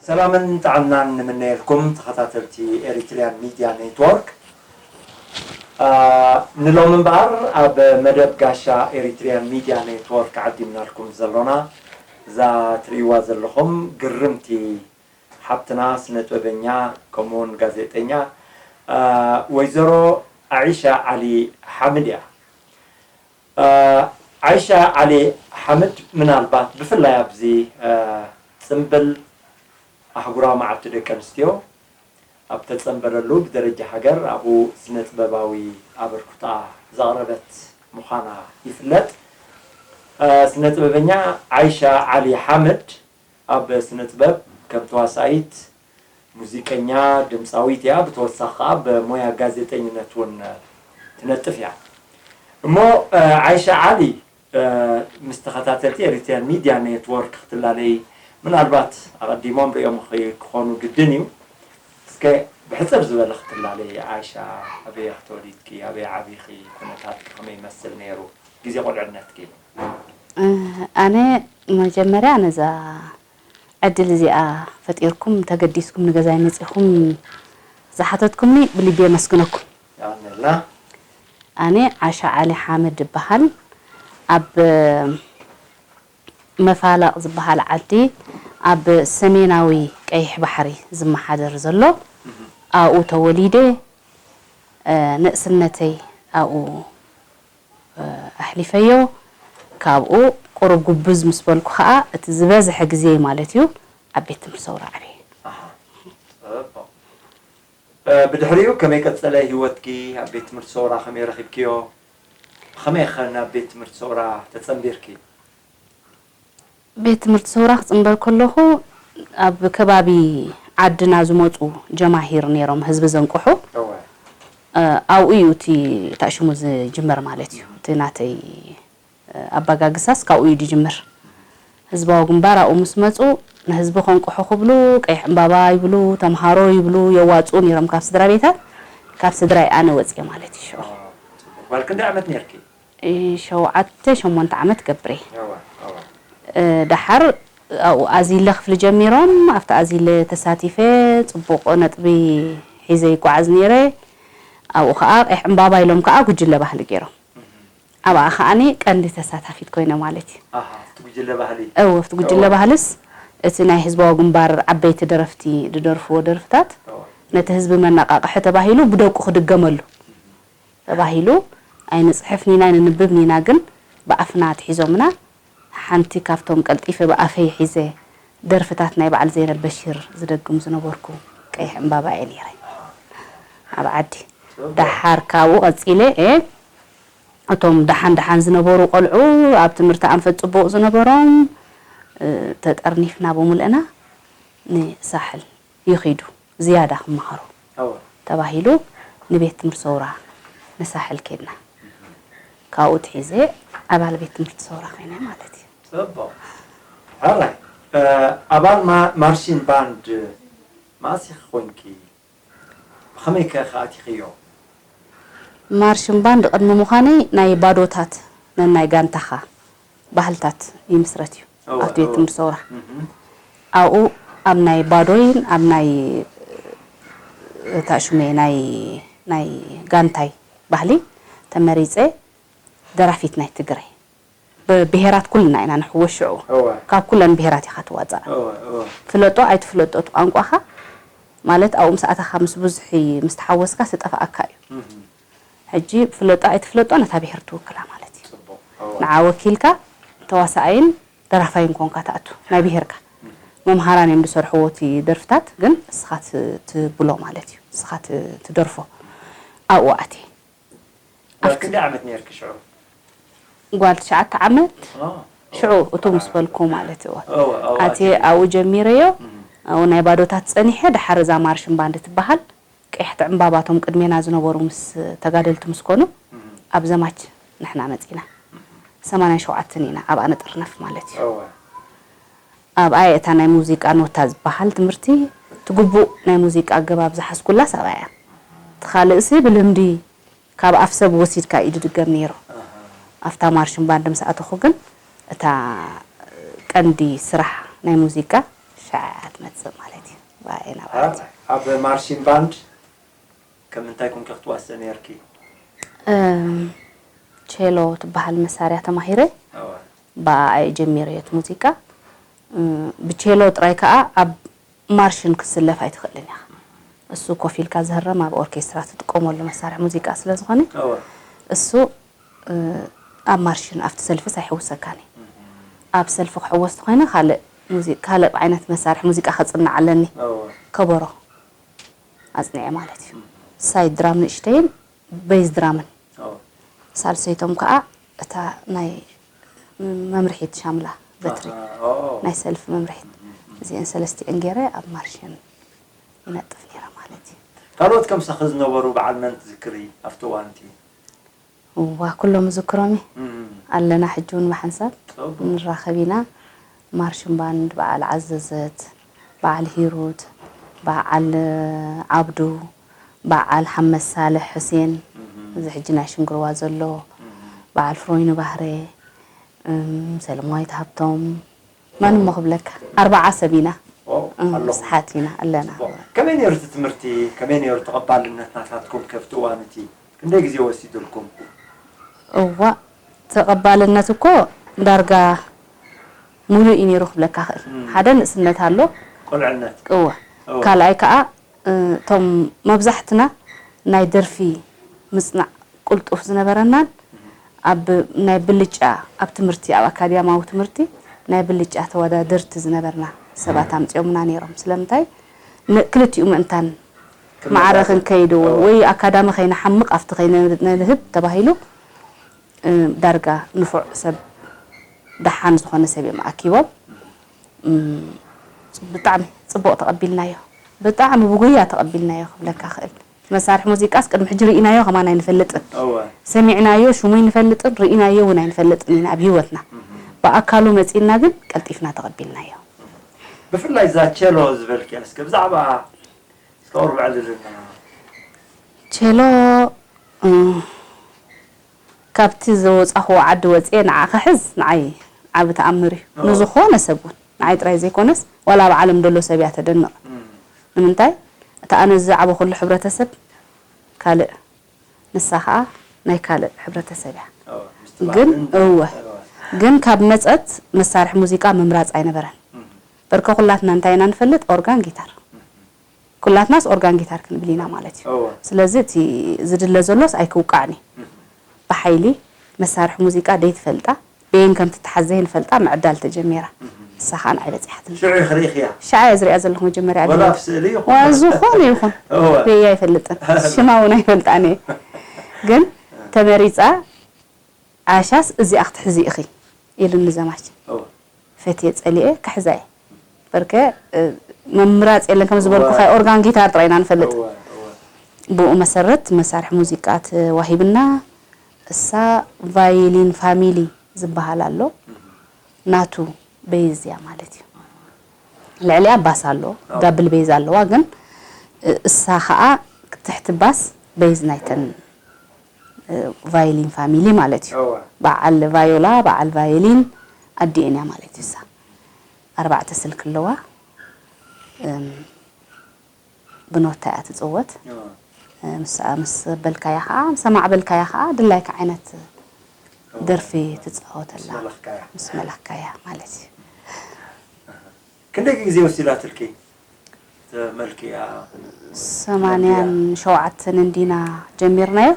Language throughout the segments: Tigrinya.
ሰላምን ጥዕናን ንምነየልኩም ተኸታተልቲ ኤሪትሪያን ሚድያ ኔትወርክ። አ፣ ንሎሚ እምበኣር ኣብ መደብ ጋሻ ኤሪትሪያን ሚድያ ኔትወርክ ዓዲምናልኩም ዘሎና እዛ ትርእይዋ ዘለኹም ግርምቲ ሓብትና ስነ ጥበበኛ ከምኡውን ጋዜጠኛ፣ አ፣ ወይዘሮ ዓይሻ ዓሊ ሓምድ እያ። አ፣ ዓይሻ ዓሊ ሓምድ ምናልባት ብፍላይ ኣብዚ፣ አ፣ ጽምብል ኣህጉራዊ መዓልቲ ደቂ ኣንስትዮ ኣብ ተጸንበለሉ ብደረጃ ሃገር ኣብኡ ስነ ጥበባዊ ኣበርክቶኣ ዘቕረበት ምዃና ይፍለጥ። አ፣ ስነ ጥበበኛ ዓይሻ ዓሊ ሓምድ ኣብ ስነ ጥበብ ከም ተዋሳኢት፣ ሙዚቀኛ፣ ድምጻዊት እያ። ብተወሳኺ ከኣ ብሞያ ጋዜጠኝነት እውን ትነጥፍ እያ። እሞ፣ እ፣ ዓይሻ ዓሊ፣ እ፣ ምስ ተኸታተልቲ ኤሪትሪያን ሚድያ ኔትወርክ ክትላለይ ምናልባት ኣቐዲሞም ርእዮም ክኾኑ ግድን እዩ። እስከ ብሕጽር ዝበለ ክትላለይ፣ ዓይሻ፣ ኣበይ ኢኺ ተወሊድኪ? ኣበይ ዓቢኺ? ኩነታትኪ ከመይ ይመስል ነይሩ? ግዜ ቁልዕነትኪ? እ፣ ኣነ መጀመርያ ነዛ ዕድል እዚኣ ፈጢርኩም ተገዲስኩም ንገዛይ መጺኹም ዝሓተትኩምኒ ብልቢ የመስግነኩም። የቐንየልና። ኣነ ዓሻ ዓሊ ሓመድ እበሃል። ኣብ መፋለቕ ዝበሃል ዓዲ ኣብ ሰሜናዊ ቀይሕ ባሕሪ ዝመሓደር ዘሎ ኣብኡ ተወሊደ፣ እ፣ ንእስነተይ ኣብኡ ኣሕሊፈዮ። ካብኡ ቁሩብ ጉብዝ ምስ በልኩ ኸኣ እቲ ዝበዝሐ ግዜ ማለት እዩ ኣብ ቤት ትምህርቲ ሰውራ ዓብየ። ኣሃ፣ ጽቡቕ። እ፣ ብድሕሪኡ ከመይ ቀጸለ ህይወትኪ? ኣብ ቤት ትምህርቲ ሰውራ ከመይ ረኺብክዮ? ብኸመይ ኸ ናብ ቤት ትምህርቲ ሰውራ ተጸንቢርኪ? ቤት ትምህርቲ ሰውራ ክጽንበር ከለኹ ኣብ ከባቢ ዓድና ዝመጹ ጀማሂር ነይሮም፣ ህዝቢ ዘንቅሑ። እወ። እ፣ ኣብኡ እዩ እቲ ታእሽሙ ዝጅመር ማለት እዩ። እቲ ናተይ፣ እ፣ ኣባጋግሳስ ካብኡ እዩ ዝጅምር። ህዝባዊ ግንባር ኣብኡ ምስ መጹ ንህዝቢ ከንቅሑ ክብሉ ቀይሕ ዕምባባ ይብሉ፣ ተምሃሮ ይብሉ፣ የዋጽኡ ነይሮም ካብ ስድራ ቤታት። ካብ ስድራይ ኣነ ወጽየ ማለት እዩ ሽዑ። ጓል ክንደይ ዓመት ነይርኪ? እ፣ ሸውዓተ ሸሞንተ ዓመት ገብረ። እወ፣ እወ። እ፣ ደሓር ኣብኡ ኣዚለ ክፍሊ ጀሚሮም፣ ኣብቲ ኣዚለ ተሳቲፈ፣ ጽቡቕ ነጥቢ ሒዘ ይጓዓዝ ነይረ። ኣብኡ ኸኣ ቀይሕ ዕምባባ ኢሎም ከኣ ጉጅለ ባህሊ ገይሮም። ኣብኣ ኸኣኒ ቀንዲ ተሳታፊት ኮይነ ማለት እዩ። ኣሃ፣ ኣብቲ ጉጅለ ባህሊ። እወ፣ ኣብቲ ጉጅለ እወ። ባህልስ እቲ ናይ ህዝባዊ ግንባር ዓበይቲ ደረፍቲ ዝደርፍዎ ደርፍታት እወ። ነቲ ህዝቢ መነቓቕሒ ተባሂሉ ብደቁ ክድገመሉ። ተባሂሉ ኣይንጽሕፍ ኒና፣ ንንብብ ኒና፣ ግን ብኣፍና ኣትሒዞምና። ሓንቲ ካብቶም ቀልጢፈ ብኣፈይ ሒዘ ደርፍታት ናይ በዓል ዘይነብ በሽር ዝደግም ዝነበርኩ ቀይሕ ዕምባባ እየ ነይረ ኣብ ዓዲ። ጽቡቕ። ደሓር ካብኡ ቀጺለ እየ እቶም ደሓን ደሓን ዝነበሩ ቆልዑ ኣብ ትምህርቲ ኣንፈት ጽቡቕ ዝነበሮም፣ እ፣ ተጠርኒፍና ብምልእና ንሳሕል ይኺዱ ዝያዳ ክመሃሩ እወ። ተባሂሉ ንቤት ትምህርቲ ሰውራ ንሳሕል ኬድና። ካብኡ ትሒዘ ኣባል ቤት ትምህርቲ ሰውራ ኮይነ ማለት እዩ። ጽቡቕ። ሕራይ፣ እ፣ ኣባል ማ-፣ ማርሺን ባንድ መኣስ ኢኺ ኮንኪ? ብኸመይ ከ ኣቲኽዮ? ማርሽን ባንድ ቅድሚ ምዃነይ ናይ ባዶታት ነናይ ጋንታኻ ባህልታት ይምስረት እዩ። እወ፣ ኣብቲ ቤት እወ። ትምህርቲ ሰውራ። እህ። ኣብኡ ኣብ ናይ ባዶይን ኣብ ናይ እታ ሽመይ ናይ፣ ናይ ጋንታይ ባህሊ ተመሪጸ ደራፊት ናይ ትግረ። ብ-፣ ብሄራት ኩልና ኢና ንሕወስ ሽዑ። እወ። ካብ ኩለን ብሄራት ኢኻ ትዋጻእ። እወ፣ እወ። ፍለጦ ኣይትፍለጦ እቲ ቋንቋኻ ማለት ኣብኡ ምስ ኣተኻ ምስ ብዙሒ ምስ ተሓወስካ ዝጠፍኣካ እዩ። እህ። ሕጂ ፍለጦ ኣይትፍለጦ ነታ ብሄር ትውክላ ማለት እዩ። ጽቡቕ። እወ። ንዓ ወኪልካ ተዋሳኣይን ደራፋይን ኮንካ ትኣቱ ናይ ብሄርካ። እህ። መምሃራን እዮም ዝሰርሕዎ እቲ ደርፍታት፣ ግን እስኻ ት-፣ ትብሎ ማለት እዩ። እስኻ ት-፣ ትደርፎ ኣብኡ ኣትየ። ጓል ክንደይ ዓመት ነይርኪ ሽዑ? ጓል ትሽዓተ ዓመት። ኦ፣ ሽዑ ኦ፣ እቱ ምስ በልኩ ማለት እዩ። እወ፣ እወ፣ ኣትየ ኣትየ። ኣብኡ ጀሚረዮ። እም። ኣብኡ ናይ ባዶታት ጸኒሐ፣ ድሓር እዛ ማርሽን ባንድ ትበሃል፣ ቀያሕቲ ዕምባባ እቶም ቅድሜና ዝነበሩ ምስ ተጋደልቲ ምስ ኮኑ፣ እም። ኣብ ዘማች ንሕና መጺና። እም። ሰማንያን ሸውዓተን ኢና ኣብኣ ንጥርነፍ ማለት እዩ። እወ። ኣብኣ እየ እታ ናይ ሙዚቃ ኖታ ዝበሃል ትምህርቲ፣ እቲ ግቡእ ናይ ሙዚቃ ኣገባብ ዝሓዝኩላስ ኣብኣ እያ። እቲ ካልእሲ ብልምዲ ካብ ኣፍ ሰብ ወሲድካ እዩ ዝድገም ነይሩ። ኣሃ። ኣብታ ማርሽን ባንድ ምስ ኣተኹ ግን እታ ቀንዲ ስራሕ ናይ ሙዚቃ ሻዕ ትመጽእ ማለት እዩ። ብኣይ ናብዓት ኣብ ማርሺን ባንድ ከም እንታይ ኮንኪ ክትዋስእ ነርኪ? ቼሎ ትበሃል መሳርያ ተማሂረ። ብኣኣ እየ ጀሚረዮ እቲ ሙዚቃ። ብቼሎ ጥራይ ከዓ ኣብ ማርሽን ክትስለፍ ኣይትኽእልን ኢኻ። እሱ ኮፍ ኢልካ ዝህረም ኣብ ኦርኬስትራ ትጥቀመሉ መሳርሒ ሙዚቃ ስለ ዝኾነ እሱ ኣብ ማርሽን ኣብቲ ሰልፍስ ኣይሕውሰካን እዩ። ኣብ ሰልፊ ክሕወስ ተኾይነ ካልእ ሙዚ ካልእ ዓይነት መሳርሒ ሙዚቃ ከጽንዕ ኣለኒ። ከበሮ ኣጽኒዐ ማለት እዩ። ሳይድ ድራም ንእሽተይን ቤዝ ድራምን። ሳልሰይቶም ከዓ እታ ናይ መምርሒት ሻምላ በትሪ ናይ ሰልፊ መምርሒት እዚአን ሰለስቲአን ገይረ ኣብ ማርሽን ይነጥፍ ነይረ ማለት እዩ። ካልኦት ከምሳኺ ዝነበሩ በዓል መን ትዝክሪ ኣብቲ እዋን እቲ? እዋ ኩሎም እዝክሮም እየ። ኣለና ሕጂ እውን ብሓንሳብ ንራኸብ ኢና። ማርሽን ባንድ በዓል ዓዘዘት፣ በዓል ሂሩት፣ በዓል ዓብዱ፣ በዓል ሓመድ ሳልሕ ሑሴን፣ እዚ ሕጂ ናይ ሽንግርዋ ዘሎ፣ በዓል ፍሮይኑ ባህሬ፣ ሰለማዊት ሃብቶም፣ መን እሞ ክብለካ ኣርባዓ ሰብ ኢና። ብዙሓት ኢና ኣለና። ከመይ ነይሩ እቲ ትምህርቲ? ከመይ ነይሩ ተቐባልነት ናታትኩም ከብቲ እዋን እቲ? ክንደይ ግዜ ወሲዱልኩም? እዋ ተቐባልነት እኮ ዳርጋ ሙሉእ እዩ ነይሩ ክብለካ ክእል። ሓደ ንእስነት ኣሎ። ቁልዕነት። እወ። ካልኣይ ከዓ እቶም መብዛሕትና ናይ ደርፊ ምፅናዕ ቅልጡፍ ዝነበረናን ኣብ ናይ ብልጫ ኣብ ትምህርቲ ኣብ ኣካድያማዊ ትምህርቲ ናይ ብልጫ ተወዳደርቲ ዝነበርና ሰባት ኣምፅኦምና ነይሮም። ስለምንታይ ክልቲኡ ምእንታን ማዕረ ክንከይድ ወይ ኣካዳሚ ከይንሓምቕ ኣብቲ ከይነልህብ ተባሂሉ ዳርጋ ንፉዕ ሰብ ደሓን ዝኾነ ሰብ እዮም ኣኪቦም። ብጣዕሚ ፅቡቕ ተቐቢልናዮ። ብጣዕሚ ብጉያ ተቐቢልናዮ ክብለካ ክእል። መሳርሒ ሙዚቃስ ቅድሚ ሕጂ ርኢናዮ ከማን ኣይንፈልጥን። ሰሚዕናዮ ሽሙ ኣይንፈልጥን፣ ርኢናዮ እውን ኣይንፈልጥን ኢና ኣብ ህይወትና። ብኣካሉ መፂእና ግን ቀልጢፍና ተቐቢልናዮ። ብፍላይ እዛ ቸሎ ዝበልክያ እስከ ብዛዕባ እስከ ኣውርብዐልልና። ቸሎ ካብቲ ዝወፃኽዎ ዓዲ ወፅየ ንዓ ክሕዝ ንዓይ ዓቢ ተኣምር እዩ። ንዝኾነ ሰብ እውን ንዓይ ጥራይ ዘይኮነስ ዋላ ኣብ ዓለም ደሎ ሰብ እያ ተደንቕ። ንምንታይ እቲ ኣነ ዝዓበኹሉ ሕብረተሰብ ካልእ ንሳ ከዓ ናይ ካልእ ሕብረተሰብ እያ። ግን እወ ግን ካብ መፀት መሳርሒ ሙዚቃ ምምራፅ ኣይነበረን። በርከ ኩላትና እንታይ ኢና ንፈልጥ ኦርጋን ጊታር ኩላትናስ ኦርጋን ጊታር ክንብል ኢና ማለት እዩ። ስለዚ እቲ ዝድለ ዘሎስ ኣይክውቃዕን እዩ። ብሓይሊ መሳርሒ ሙዚቃ ደይትፈልጣ በየን ከም ትተሓዝ ዘይንፈልጣ ምዕዳል ተጀሚራ። ንሳ ከዓ ንዓይ በፂሓትኒ። ሽዑ ኢኺ ርኢኽያ? ሽዓ እየ ዝሪኣ ዘለኹ መጀመርያ። ወላ ኣብ ስእሊ ይኹን ኣብ ዝኾነ ይኹን በያ ኣይፈልጥን። ሽማ እውን ኣይፈልጣን እየ። ግን ተመሪፃ ዓሻስ እዚኣ ክትሕዚ ኢኺ ኢሉኒ ዘማች። ፈትየ ፀሊኤ ክሕዛ እየ። በርከ ምምራፅ የለን ከም ዝበልኩኻ ኦርጋን ጊታር ጥራይ ኢና ንፈልጥ። ብኡ መሰረት መሳርሒ ሙዚቃ ተዋሂብና። እሳ ቫዮሊን ፋሚሊ ዝበሃል ኣሎ ናቱ በይዝ እያ ማለት እዩ። ልዕሊኣ ባስ ኣሎ ዳብል በይዝ ኣለዋ ግን እሳ ከዓ ትሕቲ ባስ በይዝ ናይተን ቫዮሊን ፋሚሊ ማለት እዩ። በዓል ቫዮላ በዓል ቫዮሊን ኣዲኤን እያ ማለት እዩ። እሳ ኣርባዕተ ስልክ ኣለዋ። ብኖታ እያ ትፅወት። ምስኣ ምስ በልካያ ከዓ ምስ ኣማዕበልካያ ከዓ ድላይካ ዓይነት ደርፊ ትፃወተላ ምስ መላኽካያ ማለት እዩ። ክንደይ ግዜ ወሲዳትልኪ? ተመልኪያ ሰማንያን ሸውዓተን እንዲና ጀሚርናዮ።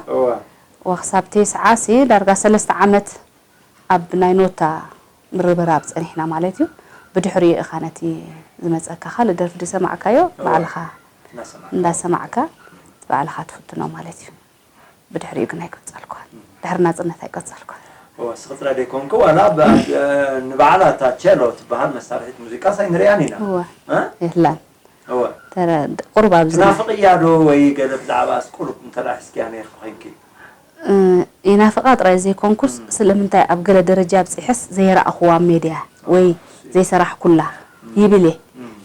ወክሳብ ቴስዓ ሲ ዳርጋ ሰለስተ ዓመት ኣብ ናይ ኖታ ምርብራብ ጸኒሕና ማለት እዩ። ብድሕሪኡ ኢኻ ነቲ ዝመጸካ ካልእ ደርፊ ዝሰማዕካዮ ባዕልኻ እንዳሰማዕካ ባዕልኻ ትፍትኖ ማለት እዩ። ብድሕሪኡ ግን ኣይቀጸልኳን። ድሕሪ ናጽነት ኣይቀጸልኳን። እወ፣ እስኺ ጥራይ ደይኮንኪ፣ ዋላ ብ-፣ ኣብ፣ እ፣ ንባዕላ እታ ቸሎ ትበሃል መሳርሒት ሙዚቃስ ኣይንርእያን ኢና። እወ፣ እ? የላን። እወ። ተረ-፣ ቁሩብ ኣብዚ ትናፍቕያ ዶ ወይ ገለ ብዛዕባስ ቁሩብ እንተ ደኣ ሒዝክያ ነይርኪ ኮይንኪ? እ፣ ይናፍቓ ጥራይ ዘይኮንኩስ፣ ስለምንታይ ኣብ ገለ ደረጃ ኣብጺሐስ ዘይረኣኹዋ ኣብ ሜድያ ወይ ዘይሰራሕኩላ ይብል እየ።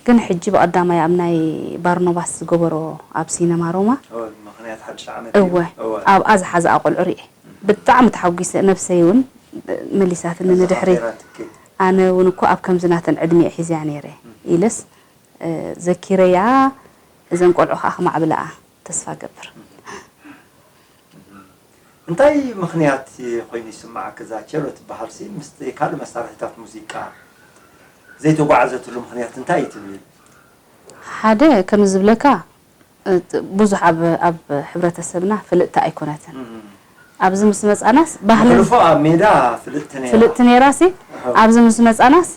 ግን ሕጂ ብቐዳማይ ኣብ ናይ ባርኖባስ ዝገበሮ ኣብ ሲነማ ሮማ፣ እወ፣ ምኽንያት ሓድሽ ዓመት እዩ። እወ፣ እወ። ኣብኣ ዝሓዝኣ ቆልዑ ርእየ። ብጣዕሚ ተሓጒሰ፣ ነብሰይ እውን መሊሳትኒ ንድሕሪት። ኣነ እውን እኮ ኣብ ከምዚ ናተን ዕድሚኤ ሒዝያ ነይረ። ኢለስ፣ እ፣ ዘኪረያ፣ እዘን ቆልዑ ከኣ ክማዕብለኣ ተስፋ ገብር። እንታይ ምኽንያት ኮይኑ ይስምዓካ? እዛ ቸሎ ትበሃል ሲ ምስቲ ካልእ መሳርሒታት ሙዚቃ ዘይተጓዓዘትሉ ምኽንያት እንታይ እዩ ትብል? ሓደ፣ ከም ዝብለካ፣ እ፣ ብዙሕ ኣብ፣ ኣብ ሕብረተሰብና ፍልጥቲ ኣይኮነትን። ኣብዚ ምስ መጻናስ ባህልን መሕልፎ ኣብ ሜዳ ፍልጥቲ ነይራ። ፍልጥቲ ነይራ ሲ፣ ኣብዚ ምስ መጻናስ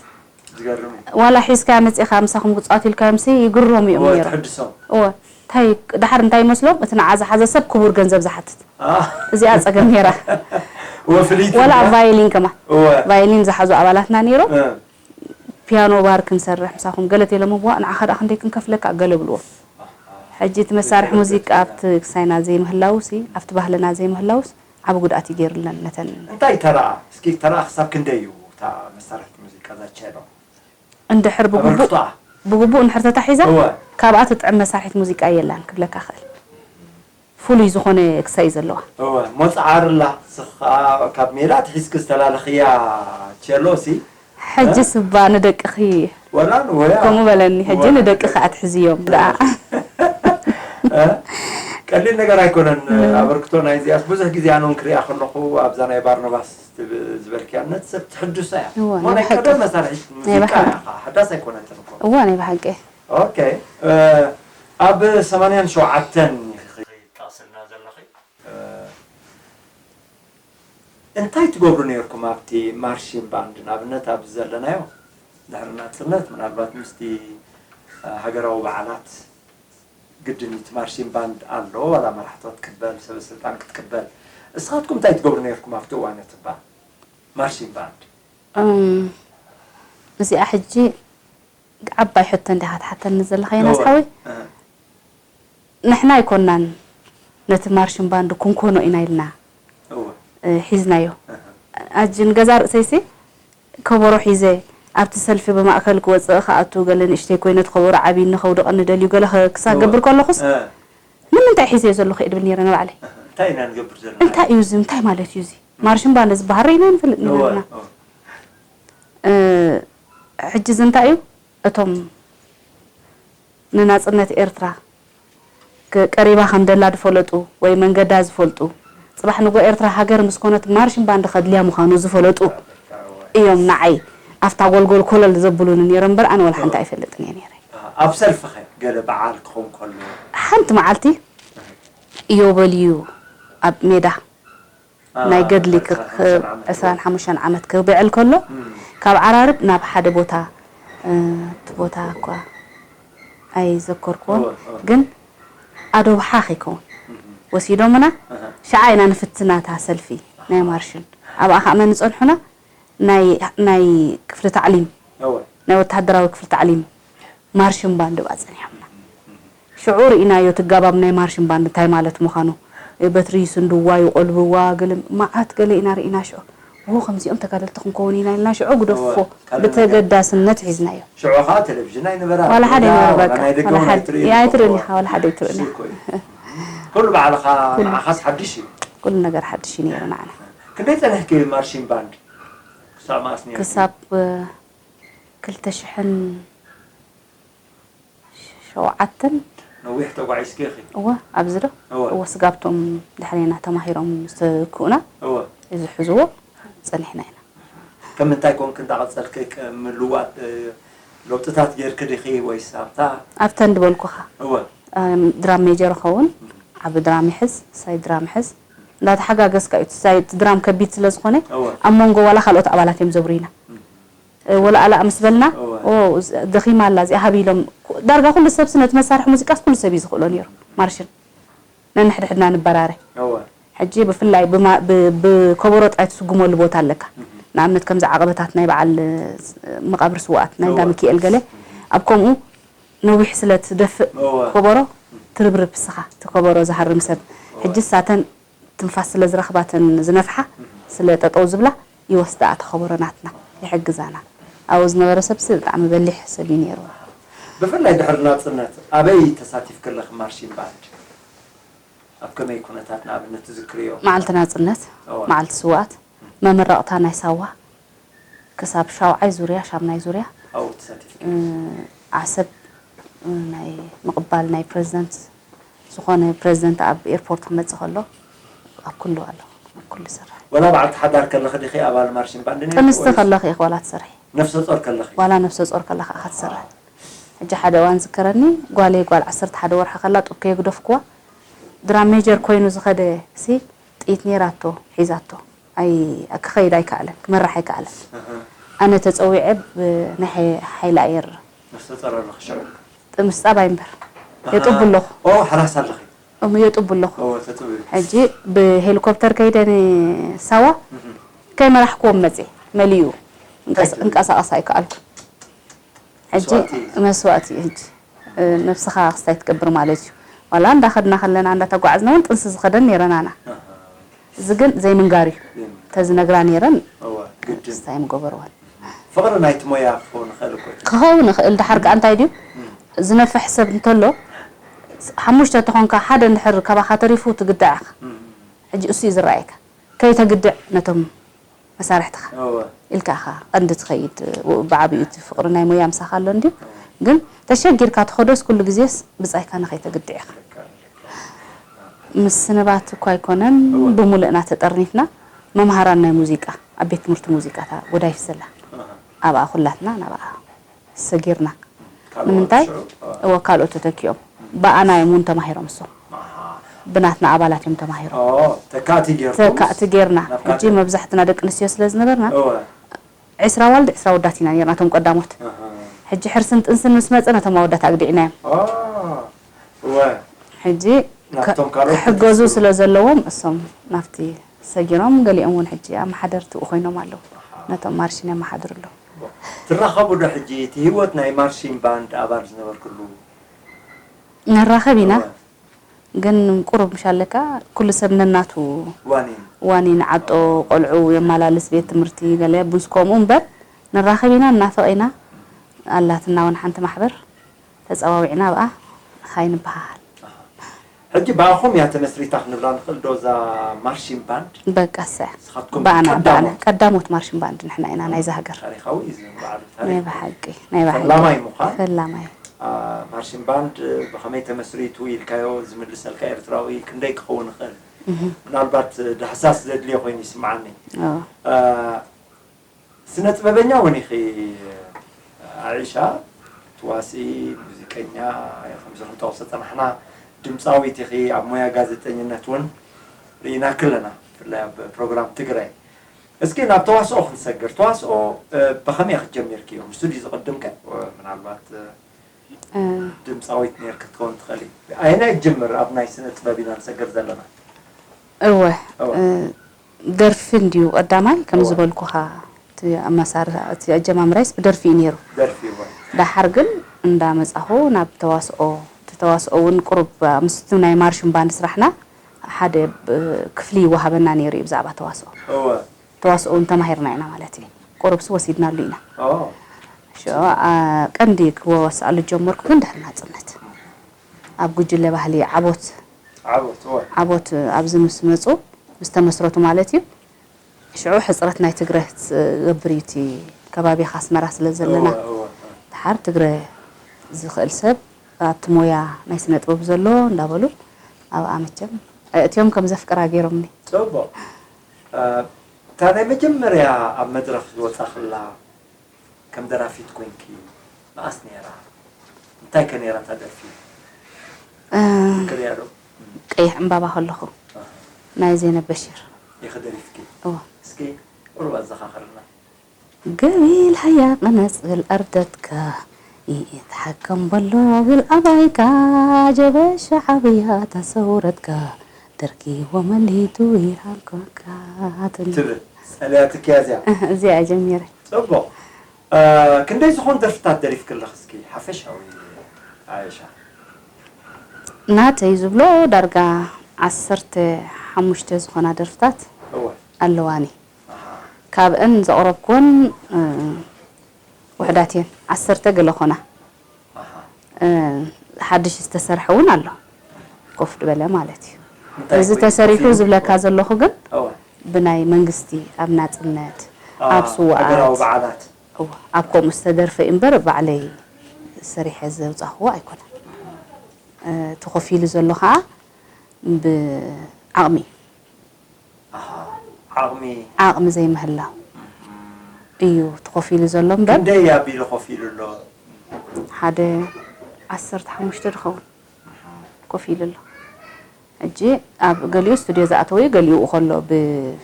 ዝገርም እዩ። ዋላ ሒዝካያ መጺኻ ምሳኹም ክጻወት ኢልካዮም ሲ ይግረሙ እዮም እወ፣ ነይሮም። ትሕድሶም። እወ፣ እንታይ፣ ደሓር እንታይ ይመስሎም? እቲ ንዓ ዝሓዘ ሰብ ክቡር ገንዘብ ዝሓትት። አ። እዚኣ ጸገም ነይራ። እወ፣ ፍልይቲ ዋላ እያ። ኣብ ቫዮሊን ከማን። እወ። ቫዮሊን ዝሓዙ ኣባላትና ነይሮም። እ። ፒያኖ ባር ክንሰርሕ ምሳኹም ገለ ተኢሎም፣ "እዋ፣ ንዓኻ ደኣ ክንደይ ክንከፍለካ?" ገለ ብልዎ። ሕጂ እቲ መሳርሒ ሙዚቃ ኣብቲ ክሳይና ዘይምህላውሲ፣ ኣብቲ ባህልና ዘይምህላውስ ዓቢ ጉድኣት እዩ ገይሩለን ነተን። እንታይ ተራ? እስኪ ተራ ክሳብ ክንደይ እዩ እታ መሳርሒት ሙዚቃ እዛ ቸሎ? እንድሕር ብግቡእ፣ ኣበርክቶኣ? ብግቡእ እንድሕር ተታሒዛ፣ እወ። ካብኣ ትጥዕም መሳርሒት ሙዚቃ የላን ክብለካ እኽእል። ፍሉይ ዝኾነ ክሳይ እዩ ዘለዋ። እወ፣ ሞጽዓ ኣርላ፣ ስኻ ካብ ሜዳ ትሒዝኪ ዝተላለኽያ ቸሎ ሲ? ሕጂ እ? ስባ ንደቅኺ ወላ ንወያ? ከምኡ በለኒ። ሕጂ ወላ ንደቅኺ ንደቅ- ኣትሕዝዮም ደኣ። እ? ቀሊል ነገር ኣይኮነን። እ። ኣበርክቶ ናይዚኣስ ብዙሕ ግዜ ኣነ እውን ክሪኣ ከለኹ ኣብዛ ናይ ባርናባስ ትብ-፣ ዝበልክያ ነት ሰብ ትሕድሶ እያ። እወ፣ እሞ ናይ ናይ ብሓቂ። ቀደም መሳርሒት ናይ ሙዚቃ ብሓቂ። እያ ኸዓ፣ ሓዳስ ኣይኮነትን እኮ። እወ፣ ናይ ብሓቂ። ኦኬ፣ እ፣ ኣብ ሰማንያን ሸውዓተን ኢኺ ጠቕስልና ዘለኺ። እ፣ እንታይ ትገብሩ ነይርኩም ኣብቲ ማርሺን ባንድ? ንኣብነት ኣብዚ ዘለናዮ ድሕሪ ናጽነት ምናልባት ምስቲ፣ እ፣ ሃገራዊ በዓላት ግድን እቲ ማርሺን ባንድ ኣሎ፣ ዋላ መራሕቲ ክትቅበል፣ ሰበ ስልጣን ክትቅበል። እስኻትኩም እንታይ ትገብሩ ነይርኩም ኣብቲ እዋን እቲ ባ-፣ ማርሺን ባንድ? እም፣ እዚኣ ሕጂ ዓባይ ሕቶ እንዲኻ ትሓተኒ ዘለኻ ዮናስ እወ። ሓወይ። እህ። ንሕና ኣይኮናን ነቲ ማርሽን ባንድ ክንኮኖ ኢና ኢልና እወ። እ፣ ሒዝናዮ። እህ። ኣጅ ንገዛ ርእሰይሲ ከበሮ ሒዘ ኣብቲ ሰልፊ ብማእከል ክወጽእ ክኣቱ ገለ ንእሽተይ ኮይነ እቲ ከበሮ ዓብዪኒ ከውድቐኒ ደልዩ ገለ ኸ-፣ ክሳብ እወ። ገብር ከለኹስ እ። ንምንታይ ሒዘዮ ዘለኹ እየ ድብል ነይረ ንባዕለይ። እህ። እንታይ ኢና ንገብር ዘለና? እንታይ እዩ እዚ? እንታይ ማለት እዩ እዚ? ማርሽን ባንድ ዝበሃል ርኢና ንፈልጥ እወ። ነበርና። እወ። እ፣ ሕጂ እዚ እንታይ እዩ? እቶም ንናጽነት ኤርትራ ክ-፣ ቀሪባ ከም ደላ ዝፈለጡ ወይ መንገዳ ዝፈልጡ፣ ጽባሕ ንግሆ ኤርትራ ሃገር ምስ ኮነት ማርሽን ባንድ ከድልያ ምዃኑ ዝፈለጡ እዮም ንዓይ ኣብታ ጎልጎል ኮለል ዘብሉኒ ነይሮም እምበር ኣነ ወላ ሓንቲ ኣይፈልጥን እየ ነይረ። ኣብ ሰልፊ ኸ ገለ በዓል ክኸውን ከሎ? ሓንቲ መዓልቲ ኢዮበልዩ ኣብ ሜዳ ናይ ገድሊ ዕስራን ሓሙሽተን ዓመት ክብዕል ከሎ ካብ ዓራርብ ናብ ሓደ ቦታ፣ እቲ ቦታ እኳ ኣይዘከርክዎን፣ ግን ኣዶብሓ ከይከውን ወሲዶምና። ሽዓ ኢና ንፍትና እታ ሰልፊ ናይ ማርሽን ኣብኣ ከዓ መን ዝፀንሑና ናይ ክፍሊ ታዕሊም ናይ ወተሃደራዊ ክፍሊ ታዕሊም ማርሽን ባንድ ብኣ ጸኒሖምና። ሽዑ ርኢናዮ እቲ ጋባብ ናይ ማርሽን ባንድ እንታይ ማለት ምዃኑ። በትሪ ይስንድዋ፣ ይቖልብዋ፣ ገለ መዓት ገለ ኢና ርኢና ሽዑ። ዎ ከምዚኦም ተጋደልቲ ክንከውን ኢና ኢልና ሽዑ ግደፎ ብተገዳስነት ሒዝናዮ። ሽዑ ኸዓ ቴሌቪዥን ኣይነበራን። ዋላ ሓደ ኣይነበረ በቃ። ናይ ደገ እውን ኣይትርእይን። ኣይትርእን ኢኻ፣ ዋላ ሓደ ኣይትርእን ኢኻ። ኩሉ ባዕልኻ ንዓኻስ ሓድሽ እዩ። ኩሉ ነገር ሓድሽ እዩ ነይሩ ንዓና። ክንደይ ጸኒሕኪ ማርሽን ባንድ? ክሳብ መዓስ ነይርኪ? ክሳብ ክልተ ሽሕን ሸውዓተን። ነዊሕ ተጓዒዝኪ ኢኺ? እወ፣ ኣብዚ ዶ? እወ። እወ፣ ስጋብቶም ድሕሬና ተማሂሮም ዝተክኡና እወ። ዝሕዝዎ ጸኒሕና ኢና። ከም ምንታይ ኮንክ እንዳቐጸልኪ ቅ-፣ ምልዋጥ፣ እ፣ ለውጥታት ጌርኪ ዲኺ ወይስ ኣብታ? ኣብተን ዝበልኩኻ። እወ። እም፣ ድራም ሜጀር እኸውን፣ ዓቢ ድራም ይሕዝ፣ ሳይድ ድራም ይሕዝ። እንዳተሓጋገዝካ እዩ። እቲ ሳይድ ድራም ከቢድ ስለ ዝኾነ፣ እወ። ኣብ መንጎ ዋላ ካልኦት ኣባላት እዮም ዘብሩይና። እም። እ፣ ወላ ኣላእ ምስ በልና፣ እወ። ኦ፣ ዝ-፣ ደኺማ ኣላ እዚኣ ሃቢ ኢሎም፣ ኩ-፣ ዳርጋ ኩሉ ሰብሲ ነቲ መሳርሒ ሙዚቃስ ኩሉ ሰብ እዩ ዝኽእሎ ነይሩ። ማርሽን ነንሕድሕድና ንበራረ። እወ። ሕጂ ብፍላይ ብማ-፣ ብ-፣ ብከበሮ ጥራይ ትስጉመሉ ቦታ ኣለካ። እህ። ንኣብነት ከምዚ ዓቐበታት ናይ በዓል፣ እ፣ መቓብር ስውኣት ናይ እንዳ እወ። ሚካኤል ገለ፣ ኣብ ከምኡ ነዊሕ ስለ ትደፍእ እወ። ከበሮ ትርብርብ እስኻ፣ እቲ ከበሮ ዝሃርም ሰብ። እወ። ሕጂ ሳተን ትንፋስ ስለ ዝረኽባ እተን ዝነፍሓ ስለ ጠጠው ዝብላ ይወስዳ እታ ከበሮ ናትና ይሕግዛና። ኣብኡ ዝነበረ ሰብሲ ብጣዕሚ በሊሕ ሰብ እዩ ነይሩ። ብፍላይ ድሕሪ ናጽነት ኣበይ ተሳቲፍኪ ኣለኺ ማርሺን ባንድ? ኣብ ከመይ ኩነታት ንኣብነት ትዝክርዮ? መዓልቲ ናጽነት፣ እወ። መዓልቲ ስውኣት፣ መመረቕታ ናይ ሳዋ ክሳብ ሻውዓይ ዙርያ፣ ሻምናይ ዙርያ ኣብኡ ተሳቲፍኪ? እ፣ ዓሰብ ናይ ምቕባል ናይ ፕረዚደንት ዝኾነ ፕረዚደንት ኣብ ኤርፖርት ክመጽእ ከሎ ኣብ ኩሉ ኣለኹ፣ ኣብ ኩሉ ይሰርሕ። ወላ በዓልቲ ሓዳር ከለኺ ዲኺ ኣባል ማርሽን ባንድ ነይርኪ ጥንስቲ ወይስ ከለኺ እየ ዋላ ትሰርሒ። ነፍሰ ጾር ከለኺ? ዋላ ነፍሰ ጾር ከላ ከዓ ትሰርሕ። ሕጂ ሓደ እዋን ዝከረኒ ጓለይ ጓል ዓሰርተ ሓደ ወርሒ ከላ ጡብ ከየግደፍኩዋ ድራም ሜጀር ኮይኑ ዝኸደ ሲ ጥይት ነይራቶ ሒዛቶ ኣይ ክኸይድ ኣይከኣለን ክመራሕ ኣይከኣለን። ኣነ ተፀዊዐ ብናይ ሓይ- ሓይሊ ኣየር ነፍሰ ጾር ኣለኺ ሽዑ? ጥምስጣብ ኣይምበር የጡብ ኣለኹ ኦ ሓላስ ኣለኺ? እሞ የጡብ ኣለኹ። ኦ ተጥብ ሕጂ ብሄሊኮፕተር ከይደ ንሳዋ ከይመራሕክዎም መፅየ መሊኡ እንቀሳቐስ ኣይከኣልኩ። ሕጂ መስዋእቲ እዩ ሕጂ ነብስኻ ክስታይ ትገብር ማለት እዩ። ዋላ እንዳኸድና ከለና እንዳተጓዓዝና እውን ጥንሲ ዝኸደን ነይረናና። እዚ ግን ዘይምንጋር እዩ። ተዝነግራ ነይረን ግድን ክስታይ ምገበርወን። ፍቕሪ ናይቲ ሞያ ክኸውን ይኽእል እኮ እዩ። ክኸውን ይኽእል ድሓር ከኣ እንታይ ድዩ ዝነፍሕ ሰብ እንተሎ ሓሙሽተ ተኾንካ ሓደ እንድሕር ካባኻ ተሪፉ ትግዳዕ ኢኻ። ሕጂ እሱ እዩ ዝረኣየካ ከይተግድዕ ነቶም መሳርሕትኻ እወ ኢልካ ኢኻ ቀንዲ ትኸይድ። ብዓብዩ እቲ ፍቕሪ ናይ ሞያ ምሳኻ ኣሎ እንድዩ ግን ተሸጊርካ ትኸዶስ ኩሉ ግዜስ ብጻይካ ንኸይተግድዕ ኢኻ። ምስንባት እኳ ኣይኮነን ብሙሉእና ተጠርኒፍና መምሃራን ናይ ሙዚቃ ኣብ ቤት ትምህርቲ ሙዚቃ እታ ጎዳይፍ ዘላ ኣብኣ ኩላትና ናብኣ ሰጊርና ንምንታይ እወ ካልኦት ተተኪኦም ብኣና እዮም እውን ተማሂሮም እሶም ብናትና ኣባላት እዮም ተማሂሮም ተካእቲ ጌርና ሕጂ መብዛሕትና ደቂ ኣንስትዮ ስለ ዝነበርና ዕስራ ኣዋልድ ዕስራ ኣወዳት ኢና ኔርና እቶም ቀዳሞት ሕጂ ሕርስን ጥንስን ምስ መጸ ነቶም ኣወዳት ኣግዲዕናዮም ሕጂ ክሕገዙ ስለ ዘለዎም እሶም ናብቲ ሰጊሮም ገሊኦም እውን ሕጂ ኣመሓደርቲ ኮይኖም ኣለዉ ነቶም ማርሽን የመሓድሩ ኣለዉ ትራኸቡ ዶ ሕጂ እቲ ህይወት ናይ ማርሽን ባንድ ኣባል ዝነበርክሉ ንራኸብ ኢና ግን ቁሩብ ምሽ ኣለካ ኩሉ ሰብ ነናቱ ዋኒን ዓጦ ቆልዑ የመላልስ ቤት ትምህርቲ ገለ ቡንስ ከምኡ እምበር ንራኸብ ኢና ንናፈቕ ኢና ኣላትና እውን ሓንቲ ማሕበር ተፀዋዊዕና ኣብኣ ኻይ ንበሃሃል ሕጂ ብኣኹም እያ ተመስሪታ ክንብላ ንኽእል ዶ እዛ ማርሽን ባንድ በቃ ሰ ብኣና ብኣና ቀዳሞት ማርሽን ባንድ ንሕና ኢና ናይዛ ሃገር ናይ ብሓቂ ናይ ብሓቂ ፈላማይ ማርሽን ባንድ ብኸመይ ተመስሪቱ ኢልካዮ ዝምልሰልካ ኤርትራዊ ክንደይ ክኸውን ይኽእል ምናልባት ዳህሳስ ዘድልዮ ኮይኑ ይስምዓኒ ስነ ጥበበኛ እውን ኢኺ ኣዒሻ ትዋስኢ ሙዚቀኛ ከምዚ ክንጠቕሶ ፀናሕና ድምፃዊት ኢኺ ኣብ ሞያ ጋዜጠኝነት እውን ርኢናኪ ኣለና ብፍላይ ኣብ ፕሮግራም ትግራይ እስኪ ናብ ተዋስኦ ክንሰግር ተዋስኦ ብኸመይ ክትጀሚርክዮ ምስኡ ድዩ ዝቕድም ከ ምናልባት ድምፃዊት ነይርኪ ክትከውን ትኽእሊ ኣየናይ ጅምር ኣብ ናይ ስነ ጥበብ ኢና ንሰግር ዘለና እወ ደርፊ እንድዩ ቀዳማይ ከም ዝበልኩኻ እቲ ኣመሳርታ እቲ ኣጀማምራይስ ብደርፊ እዩ ነይሩ ደርፊ እወ ዳሓር ግን እንዳመፃኹ ናብ ተዋስኦ እቲ ተዋስኦ እውን ቁሩብ ምስቲ ናይ ማርሽን ባንድ ስራሕና ሓደ ክፍሊ ይወሃበና ነይሩ እዩ ብዛዕባ ተዋስኦ እወ ተዋስኦ እውን ተማሂርና ኢና ማለት እዩ ቁሩብሲ ወሲድናሉ ኢና ሽዑ ቀንዲ ክወስኣሉ ጀመርኩ ግን ድሕሪ ናፅነት ኣብ ጉጅለ ባህሊ ዓቦት ዓቦት እወ ዓቦት ኣብዚ ምስ መፁ ምስ ተመስረቱ ማለት እዩ ሽዑ ሕፅረት ናይ ትግረ ዝገብር እዩ እቲ ከባቢኻ ኣስመራ ስለ ዘለና እወ እወ ድሓር ትግረ ዝኽእል ሰብ ኣብቲ ሞያ ናይ ስነ ጥበብ ዘሎ እንዳበሉ ኣብኣ መቸም ኣእትዮም ከም ዘፍቅራ ገይሮምኒ ፅቡቕ እታ ናይ መጀመርያ ኣብ መድረኽ ዝወፃኽላ ከም ደራፊት ኮይንኪ መኣስ ነይራ እንታይ ከ ነይራ እታ ደርፊ ክሪያ ዶ ቀይሕ ዕምባባ ከለኹ ናይ ዘይነብ በሺር ኢኺ ደሪፍኪ እወ እስኪ ቁሩብ ኣዘኻኽርና ገቢል ሃያ ቅነጽል ኣርደትካ ይትሓከም በሎ ብል ኣባይካ ጀበሻ ዓብያ ተሰውረትካ ደርጊ ወመሊቱ ይሃንኮካ ትብል ትብል ጸልያትኪያ እዚኣ እዚኣ ጀሚረ ጽቡቕ ክንደይ ዝኾን ደርፍታት ደሪፍክለኽ እስኪ ሓፈሻዊ ኣይሻ ናተይ ዝብሎ ዳርጋ ዓሰርተ ሓሙሽተ ዝኾና ደርፍታት እወ ኣለዋኒ ኣሃ ካብአን ዘቕረብኩወን ውሕዳት እየን ዓሰርተ ገለ ኾና ኣሃ ሓድሽ ዝተሰርሐ እውን ኣሎ ኮፍ ዝበለ ማለት እዩ እንታይ እዚ ኮይኑ ተሰሪሑ ኮፍ ኢሉ? ዝብለካ ዘለኹ ግን እወ ብናይ መንግስቲ ኣብ ናፅነት ኣዎ፣ ኣብ ስውኣት ሃገራዊ በዓላት እወ፣ ኣብ ከምኡ ዝተደርፈ እዩ እምበር ባዕለይ ሰሪሐ ዘውፃእክዎ ኣይኮነን። እቲ ኮፍ ኢሉ ዘሎ ከዓ ብዓቕሚ ዓቕሚ ዓቕሚ ዘይምህላው እዩ እቲ ኮፍ ኢሉ ዘሎ እምበር። ክንደይ ኣቢሉ ኮፍ ኢሉ ኣሎ? ሓደ ዓሰርተ ሓሙሽተ ዝኸውን ኮፍ ኢሉ ኣሎ። ሕጂ ኣብ ገሊኡ ስቱድዮ ዝኣተወ እዩ፣ ገሊኡ ከሎ ብ-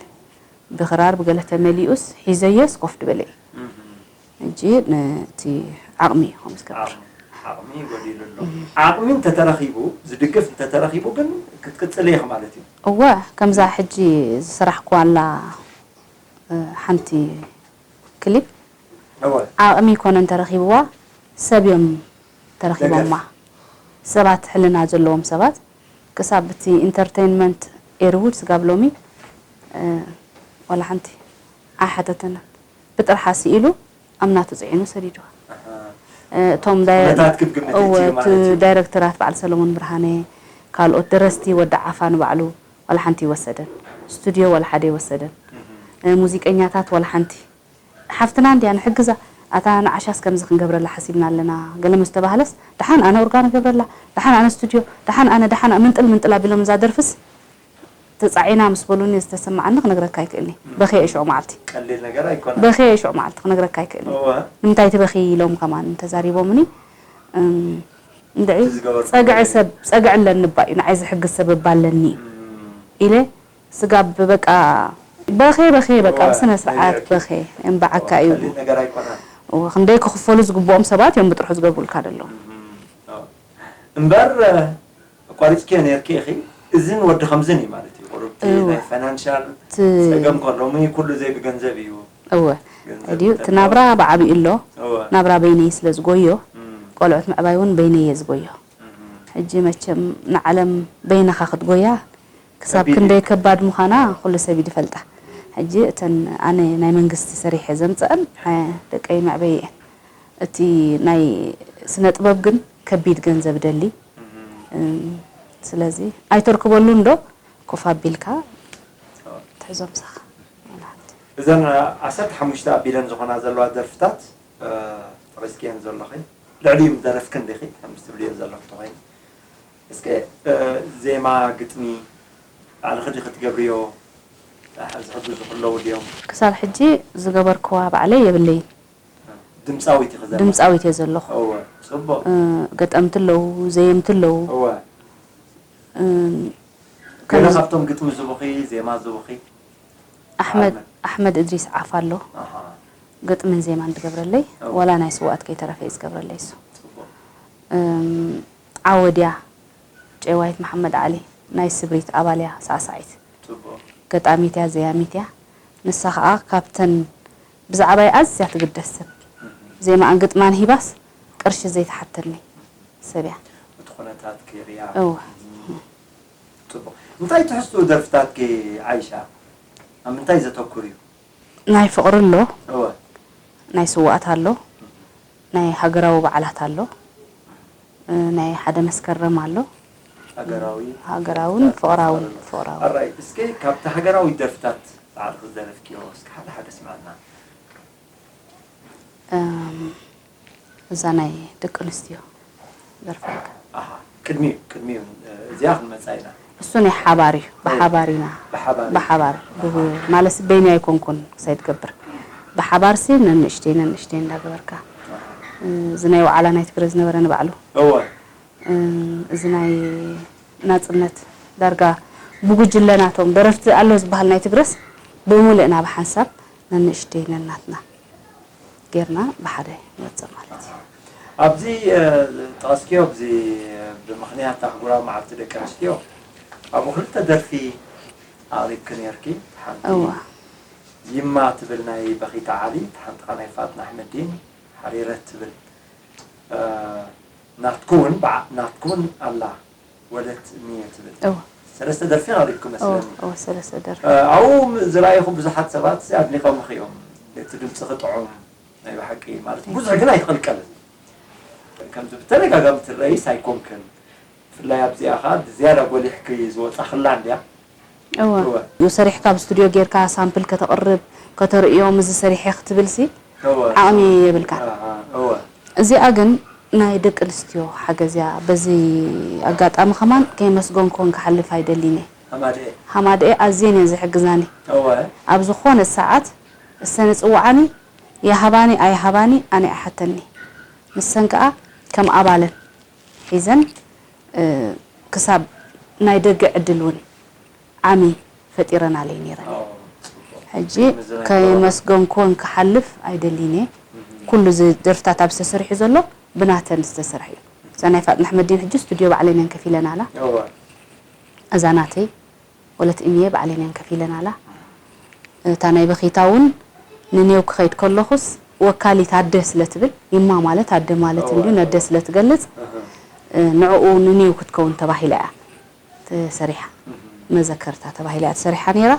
ብክራር ብገለ ተመሊኡስ ሒዘዮስ ኮፍ ዝበለ እዩ። ሕጂ ነቲ ዓቕሚ እዩ ከምኡ ዝገብር። ዓቕሚ ዓቕሚ ጎዲሉ ኣሎ። ዓቕሚ እንተተረኺቡ ዝድግፍ እንተተረኺቡ ግን ክትቅፅል ኢኺ ማለት እዩ። እወ ከምዛ ሕጂ ዝሰራሕኩዋ ኣላ ሓንቲ ክሊፕ እወ ዓቕሚ ይኮነን ተረኺብዋ ሰብ እዮም ተረኺቦማ። ሰባት ሕልና ዘለዎም ሰባት ክሳብ እቲ ኢንተርተይንመንት ኤርውድ ስጋብ ሎሚ ዋላ ሓንቲ ኣይሓተተንን። ብጥርሓ ስኢሉ ኣብ ናቱ ፅዒኑ ሰዲድዋ። እቶም ኩነታት ክብ ግምት እወ፣ ይእትዩ እቲ ማለት እዩ። ዳይረክተራት በዓል ሰለሞን ብርሃነ፣ ካልኦት ደረስቲ ወዲ ዓፋ ንባዕሉ ዋላ ሓንቲ ይወሰደን። ስቱድዮ ዋላ ሓደ ይወሰደን። ሙዚቀኛታት ዋላ ሓንቲ ሓፍትና እንድያ ንሕግዛ ኣታ ንዓሻስ ከምዚ ክንገብረላ ሓሲብና ኣለና ገለ ምስ ተባህለስ ደሓን ኣነ ኦርጋን እገብረላ ደሓን ኣነ ስቱድዮ ደሓን ኣነ ደሓን ምንጥል ምንጥል ኣቢሎም እዛ ደርፍስ ተጻዒና ምስ በሉኒ ዝተሰማዓኒ ክነግረካ ኣይክእልኒ በኽየ እየ ሽዑ መዓልቲ ቀሊል ነገር ኣይኮነን። በኽየ እየ ሽዑ መዓልቲ ክነግረካ ኣይክእልኒ እወ ንምንታይ ትበኺ ኢሎም ከማን ተዛሪቦምኒ እም፣ እንድዒ እቲ ዝገበርኩ ጸግዒ ነገር እዩ። ሰብ ጸግዒ ኣለኒ እባ እዩ ንዓይ ዝሕግዝ ሰብ እባ ኣለኒ እዩ እም፣ ኢለ ስጋብ በቃ በኸ በኸ በቃ እወ፣ ብስነ ስርዓት ነይረኪ። በኸ እምበዓካ እወ፣ እዩ ቀሊል ነገር ኣይኮነን። እወ፣ ክንደይ ክኽፈሉ ዝግብኦም ሰባት እዮም ብጥርሑ ዝገብሩልካ ደለዉ እምበር ኣቋሪፅኪዮ ነይርኪ ኢኺ እዝን ወዲ ከምዝን እዩ ማለት እዩ ቁሩብቲ እወ። ናይ ፋይናንሻል ት- ፀገም ከሎሚ ኩሉ ዘይ ብገንዘብ እዩ እወ ገንዘብ ድዩ እቲ እንተሎ- ናብራ ብዓብዩ ኣሎ እወ ናብራ በይነይ ስለ ዝጎዮ እም፣ ቆልዑት ምዕባይ እውን በይነይ እየ ዝጎዮ እም። ሕጂ መቸም ንዓለም በይንኻ ክትጎያ ክሳብ ከቢድ እዩ። ክንደይ ከባድ ምዃና ኩሉ ሰብ እዩ ዝፈልጣ። ሕጂ እተን ኣነ ናይ መንግስቲ ሰሪሐ ዘምፀአን እ፣ ደቀይ መዕበይ እየን። እቲ ናይ ስነ ጥበብ ግን ከቢድ ገንዘብ ደሊ። እም። እም፣ ስለዚ ኣይተርክበሉን ዶ ኮፍ ኣቢልካ ትሕዞ ምሳኻ። እዘን ዓሰርተ ሓሙሽተ ኣቢለን ዝኾና ዘለዋ ደርፍታት ጠቒስክየን ዘለኺ ልዕሊኡ ምደረፍክን ዲኺ ከምዚ ትብልዮ ዘለኺ ተኾይኑ እስከ ዜማ ግጥሚ ባዕልኺ ዲኺ ትገብርዮ ዝሕግዙኺ ኣለዉ ድዮም? ክሳብ ሕጂ ዝገበርክዋ ባዕለይ የብለይን። ድምፃዊት ኢኺ ዘለኺ? ድምፃዊት እየ ዘለኹ። እወ፣ ፅቡቕ። ገጠምቲ ኣለዉ፣ ዘየምቲ ኣለዉ። እወ። ገለ ካብቶም ግጥሚ ዝቡኺ፣ ዜማ ዝቡኺ? ኣሕመድ ኣሕመድ እድሪስ ዓፍ ኣሎ ግጥምን ዜማን ዝገብረለይ ዋላ ናይ ስውኣት ከይተረፈ እዩ ዝገብረለይ እሱ ዓወድያ ጨዋይት መሓመድ ዓሊ ናይ ስብሪት ኣባል እያ ሳዕሳዒት ገጣሚት እያ ዘያሚት እያ ንሳ ከዓ ካብተን ብዛዕባይ ኣዝያ ትግደስ ሰብ ዜማኣን ግጥማን ሂባስ ቅርሺ ዘይትሓተኒ ሰብ እያ እቲ ኩነታት ክሪያ እወ ፅቡቕ። እንታይ ትሕዝትኡ ደርፍታትኪ ዓይሻ? ኣብ ምንታይ ዘተኩር እዩ? ናይ ፍቕሪ ኣሎ፣ እወ። ናይ ስውኣት ኣሎ፣ ናይ ሃገራዊ በዓላት ኣሎ፣ ናይ ሓደ መስከረም ኣሎ። ሃገራዊ ሃገራውን ፍቕራውን ፍቕራዊ። ኣራይ እስኪ ካብቲ ሃገራዊ ደርፍታት ባዕልኺ ዝደረፍክዮ እስኪ ሓደ ሓደ ስምዐና። እዛ ናይ ደቂ ኣንስትዮ ደርፊ ኣልካ ኣሃ ቅድሚኡ ቅድሚኡ እዚኣ ክንመፃ ኢና እሱ ናይ ሓባር እዩ ብሓባር ኢና ብሓባር እዩ። ብሓባር ብብ- ማለት በይነይ ኣይኮንኩን ክሳይ ትገብር ብሓባር ሲ ነንእሽተይ ነንእሽተይ እንዳገበርካ እዚ ናይ ዋዕላ ናይ ትግረ ዝነበረ ንባዕሉ እወ እዚ ናይ ናጽነት ዳርጋ ብጉጅለ ናቶም ደረፍቲ ኣሎ ዝበሃል ናይ ትግረስ ብምሉእና ብሓንሳብ ነንእሽተይ ነናትና ጌርና ብሓደ ንወጽእ ማለት እዩ። ኣብዚ ጠቐስክዮ ኣብዚ ብምኽንያት ኣህጉራዊ መዓልቲ ደቂ ኣንስትዮ ኣብኡ ክልተ ደርፊ ኣቕሪብኪ ነይርኪ። ሓንቲ እዋ ይማ ትብል ናይ በኺታ ዓሊ፣ ሓንቲ ኸኣ ናይ ፋጥና ኣሕመዲን ሓሪረት ትብል ናትኩ እውን ናትኩ እውን ኣላ ወለት እኒየ ትብል እወ ሰለስተ ደርፊ ኣቕሪብኩ እወ መስለኒ እወ ሰለስተ ደርፊ ኣብኡ ዝረኣይኹ ብዙሓት ሰባት ኣድኒቐምኺ እዮም እቲ ድምፅኺ ጥዑም ናይ ብሓቂ ማለት ብዙሕ ግን ኣይትቕልቀልን ከምዚ ብተደጋጋሚ ትረኣይስ ኣይኮንክን ብፍላይ ኣብዚኣ ኸዓ ብዝያዳ ጎሊሕኪ ዝወፃኽላ እንድያ እወ እወ። ሰሪሕካ ኣብ ስቱድዮ ጌርካ ሳምፕል ከተቕርብ ከተርእዮም እዚ ሰሪሐ ክትብል ሲ እወ ዓቕሚ የብልካ እወ እዚኣ ግን ናይ ደቂ ኣንስትዮ ሓገዝ እያ። በዚ ኣጋጣሚ ከማን ከየመስገንኩወን ክሓልፍ ኣይደልን እየ። ሃማደኤ። ሃማደኤ ኣዝየን እየን ዝሕግዛኒ። እወ። ኣብ ዝኾነ ሰዓት እሰን ይጽውዓኒ፣ ይሃባኒ ኣይሃባኒ ኣነ ኣይሓተኒ። ንሰን ከኣ ከም ኣባለን ሒዘን፣ እ፣ ክሳብ ናይ ደገ ዕድል እውን ዓሚ ፈጢረናለይ ነይረን። ሕጂ ከየመስገንኩወን ክሓልፍ ኣይደልን እየ። ኩሉ እዚ ደርፍታት ኣብዚ ተሰሪሑ ዘሎ ብናተን ዝተሰርሐ እዩ። እዛ ናይ ፋጥን ኣሕመዲን ሕጂ ስቱድዮ ባዕለን እየን ከፊለናላ። እዛ ናተይ ወለት እምየ ባዕለን እየን ከፊለናላ። እታ ናይ በኺታ እውን ንኔው ክኸይድ ከለኹስ ወካሊት ኣደ ስለ ትብል፣ ይማ ማለት ኣደ ማለት እንድዩ፣ ነደ ስለ ትገልጽ፣ እ፣ ንዕኡ ንኔው ክትከውን ተባሂላ እያ ተሰሪሓ። መዘከርታ ተባሂላ እያ ተሰሪሓ ነይራ።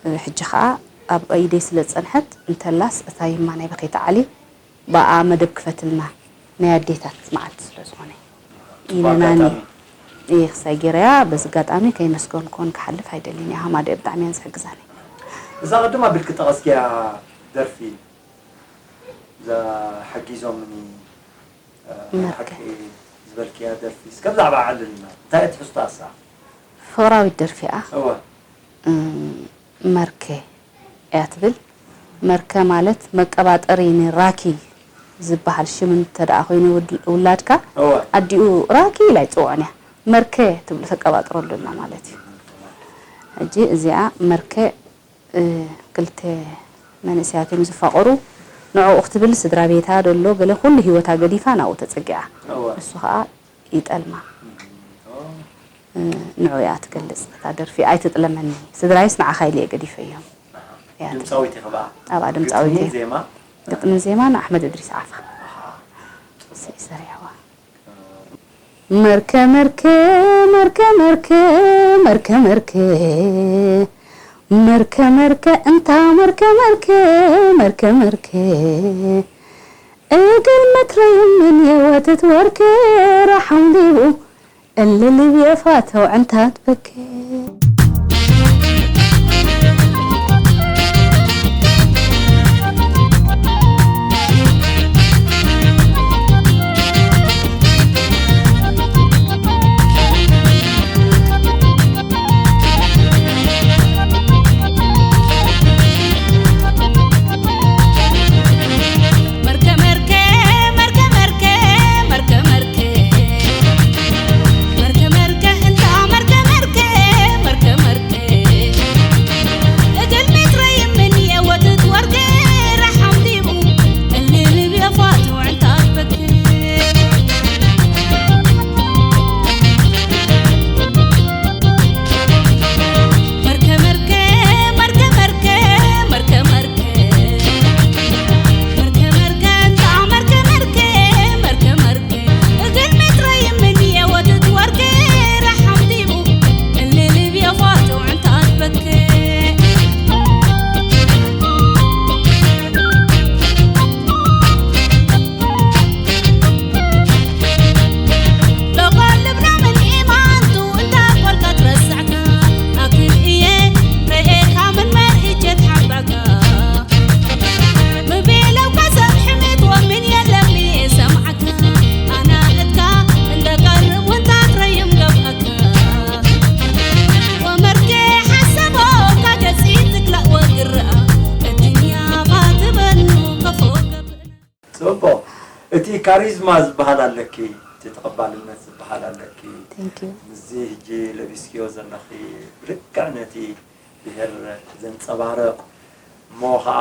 እ፣ ሕጂ ኸኣ ኣብ ኢደይ ስለ ዝጸንሐት፣ እንተላስ እታ ይማ ናይ በኺታ ዓሊ ብኣ መደብ ክፈትልና ናይ ኣዴታት መዓልቲ ስለ ዝኾነ ኢለናኒ። እየ ክሳይ ገይረያ፣ በዚ ኣጋጣሚ ከየመስገንኩወን ክሓልፍ ኣይደልን እየ። ሃማደኤ ብጣዕሚ እየን ዝሕግዛኒ። እዛ ቅድም ኣቢልኪ ጠቐስክያ ደርፊ፣ እዛ ሓጊዞምኒ፣ እ፣ መርከ። ሓቂ ዝበልክያ ደርፊ፣ እስከ ብዛዕባ ኣዕልልና። እንታይ እያ ትሕዝቶኣ እሳ? ፍቕራዊት ደርፊ እያ። እወ። እም፣ መርከ እያ ትብል። መርከ ማለት መቀባጠሪ ንራኪ ዝበሃል ሽም እንተ ደኣ ኮይኑ ውድ-፣ ውላድካ፣ እወ። ኣዲኡ ራኪ ኢላ ኣይትጽውዖን እያ። መርከ ትብሎ ተቀባጥረሉ ኣላ ማለት እዩ። ሕጂ እዚኣ መርከ፣ እ፣ ክልተ መንእሰያት እዮም ዝፋቐሩ። ንዕኡ ክትብል ስድራ ቤታ ደሎ ገለ ኩሉ ህይወታ ገዲፋ ናብኡ ተጸጊዓ። እወ። ንሱ ኸኣ ይጠልማ። ኦ። እ፣ ንዕኡ እያ ትገልጽ እታ ደርፊ። ኣይትጥለመኒ ስድራይስ ንዓኻ ኢለ እየ ገዲፈዮም እያ ትብል። ድምፃዊት ኢኺ በኣ? ኣብኣ ድምፃዊት ግጥሚ እየ። ዜማ? ግጥምን ዜማን ኣሕመድ እድሪስ ዓፋ። ኣሃ። እሱ እዩ ሰሪሕዋ። መርከ መርከ መርከ መርከ መርከ መርከ መርከ መርከ እንታ መርከ መርከ መርከ መርከ እግል መትረይም ምን የወትት ወርክ ራሓም ዲቡ እልልብ የፋተው ዕንታት በክ። ፅቡቕ። እቲ ካሪዝማ ዝበሃል ኣለኪ፣ እቲ ተቐባልነት ዝበሃል ኣለኪ። Thank you። ምስዚ ሕጂ ለቢስክዮ ዘለኺ ብልክዕ ነቲ ብሄር ዘንጸባርቕ እሞ ኸዓ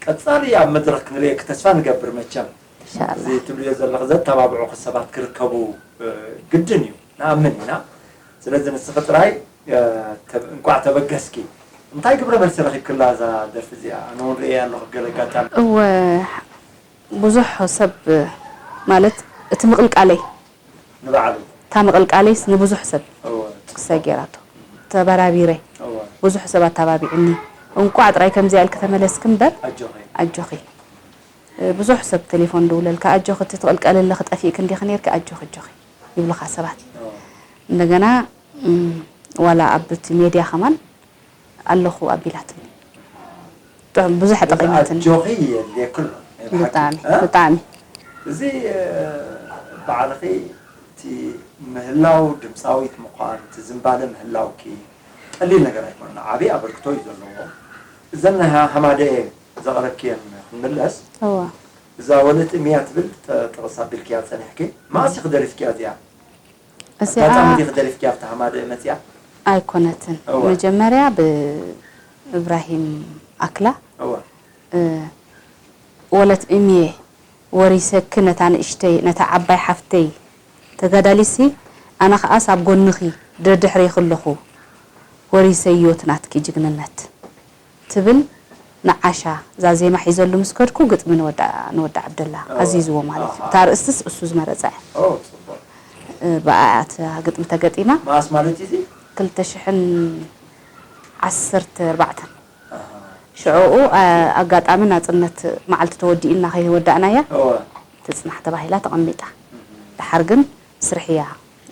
ቀጻሊ ኣብ መድረኽ ክንርእየኪ ተስፋ ንገብር። መቸም ኢንሻኣላህ። እዚ ትብልዮ ዘለኺ ዘተባብዑኺ ሰባት ክርከቡ፣ እ፣ ግድን እዩ፣ ንኣምን ኢና። ስለዚ ንስኺ ጥራይ፣ እ፣ ተ-፣ እንቋዕ ተበገስኪ። እንታይ ግብረ መልሲ ረኺብክላ እዛ ደርፊ እዚኣ? ኣነ እውን ርእየ ኣለኹ ገለ ኣጋጣሚ። እወ፣ ብዙሕ ሰብ ማለት እቲ ምቕልቃለይ፣ ንባዕሉ። እታ ምቕልቃለይስ ንብዙሕ ሰብ እወ። ክሳይ ገይራቶ። ተበራቢረ። እወ። ብዙሕ ሰብ ኣተባቢዑኒ። እንቋዕ ጥራይ ከምዚኣ ኢልኪ ተመለስኪ እምበር ኣጆኺ። ኣጆኺ። ብዙሕ ሰብ ቴሌፎን ድውለልካ፣ ኣጆኺ እቲ ትቕልቀሊ ኣለኺ ጠፊእኪ እንዲኺ ነይርኪ፣ ኣጆኺ፣ ኣጆኺ ይብሉኻ ሰባት። እወ። እንደገና፣ እም፣ ዋላ ኣብ እቲ ሜድያ ከማን ኣለኹ ኣቢላትኒ። ጥዑም፣ ብዙሕ ጠቒማትኒ። ኣጆኺ የድልየኪ ኣሎ፣ ናይ ብሓቂ። ብጣዕሚ፣ እ? ብጣዕሚ። እዚ፣ እ፣ ባዕልኺ እቲ ምህላው ድምፃዊት ምዃን፣ እቲ ዝንባለ ምህላውኪ ቀሊል ነገር ኣይኮነን። ዓብዪ ኣበርክቶ እዩ ዘለዎ። እዘን ናይ ሃ-፣ ሃማደኤ ዘቕረብክየን ክንምለስ፣ እዋ። እዛ ወለት እምያ ትብል ጠ-፣ ጥቕስ ኣቢልክያ ጸኒሕኪ። መኣስ ኢኺ ደሪፍክያ እዚኣ? እዚኣ ኣጋጣሚ ዲኺ ደሪፍክያ ኣብታ ሃማደኤ መጺኣ? ኣይኮነትን። እዋ። መጀመርያ ብእብራሂም ኣክላ፣ እዋ። እ፣ ወለት እምየ ወሪሰኪ ነታ ንእሽተይ፣ ነታ ዓባይ ሓፍተይ ተጋዳሊትሲ፣ ኣነ ኸኣስ ኣብ ጎንኺ ደድሕሬኺ ኣለኹ፣ ወሪሰዮ እቲ ናትኪ ጅግንነት ትብል ንዓሻ፣ እዛ ዜማ ሒዘሉ ምስ ከድኩ ግጥሚ ንወዳ-፣ ንወዲ ዓብደላ ኣዎ። ኣዚዝዎ ማለት እዩ። ኣሃ። እታ ኣርእስትስ እሱ ዝመረጻ እያ። ኦ፣ ጽቡቕ። እ፣ ብኣያ እታ ግጥሚ ተገጢማ። መኣስ ማለት እዩ እዚ? ክልተ ሽሕን ዓሰርተ ኣርባዕተን። ኣሃ። ሽዑኡ፣ አ-፣ ኣጋጣሚ ናጽነት መዓልቲ ተወዲኡና ከይወዳእናያ እወ። ትጽናሕ ተባሂላ ተቐሚጣ። እህ። ደሓር ግን ስርሕያ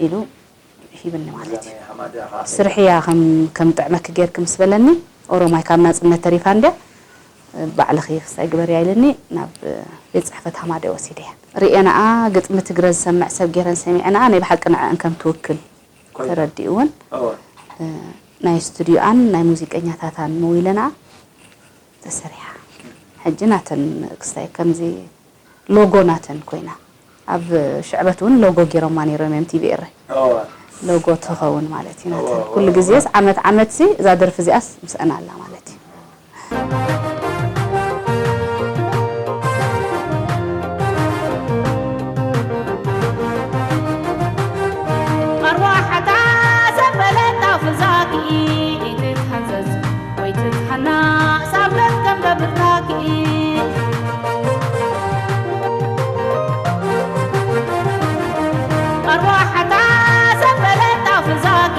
ኢሉ ሂብኒ ማለት እዩ። እዛ ናይ ሃማደ ኸዓ ስርሕያ ከም፣ ከም ጥዕመኪ ጌርኪ ምስ በለኒ፣ ኦሮማይ ካብ ናጽነት ተሪፋ እንድያ፣ ባዕልኺ ክስታይ ግበርያ ኢልኒ፣ ናብ ቤት ጽሕፈት ሃማደ ወሲደያ። ርእየንኣ፣ ግጥሚ ትግረ ዝሰምዕ ሰብ ጌረን ሰሚዐንኣ፣ ናይ ብሓቂ ንዕአን ከም ትውክል ኮይና። ተረዲእወን፣ እወ። እ፣ ናይ ስቱዲዮኣን ናይ ሙዚቀኛታታን ምዊለንኣ ተሰሪሓ። ሕጂ ናተን ክስታይ ከምዚ ሎጎ ናተን ኮይና። ኣብ ሽዕበት እውን ሎጎ ጌሮማ ነይሮም እዮም፣ ቲ ቪ ኤር። እወ። ሎጎ ትኸውን ማለት እዩ ናተን። እወ፣ ኩሉ እወ፣ ግዜስ እወ። ዓመት ዓመትሲ እዛ ደርፊ እዚኣስ ምስአን ኣላ ማለት እዩ። ኣርዋሓታ ዘበለታ ፍዛኪ ኢትትሃንዘዝ ወይ ትትሃና ሳብለት ከም ደብርታኪ። ኣርዋሓታ ዘበለታ ፍዛኪ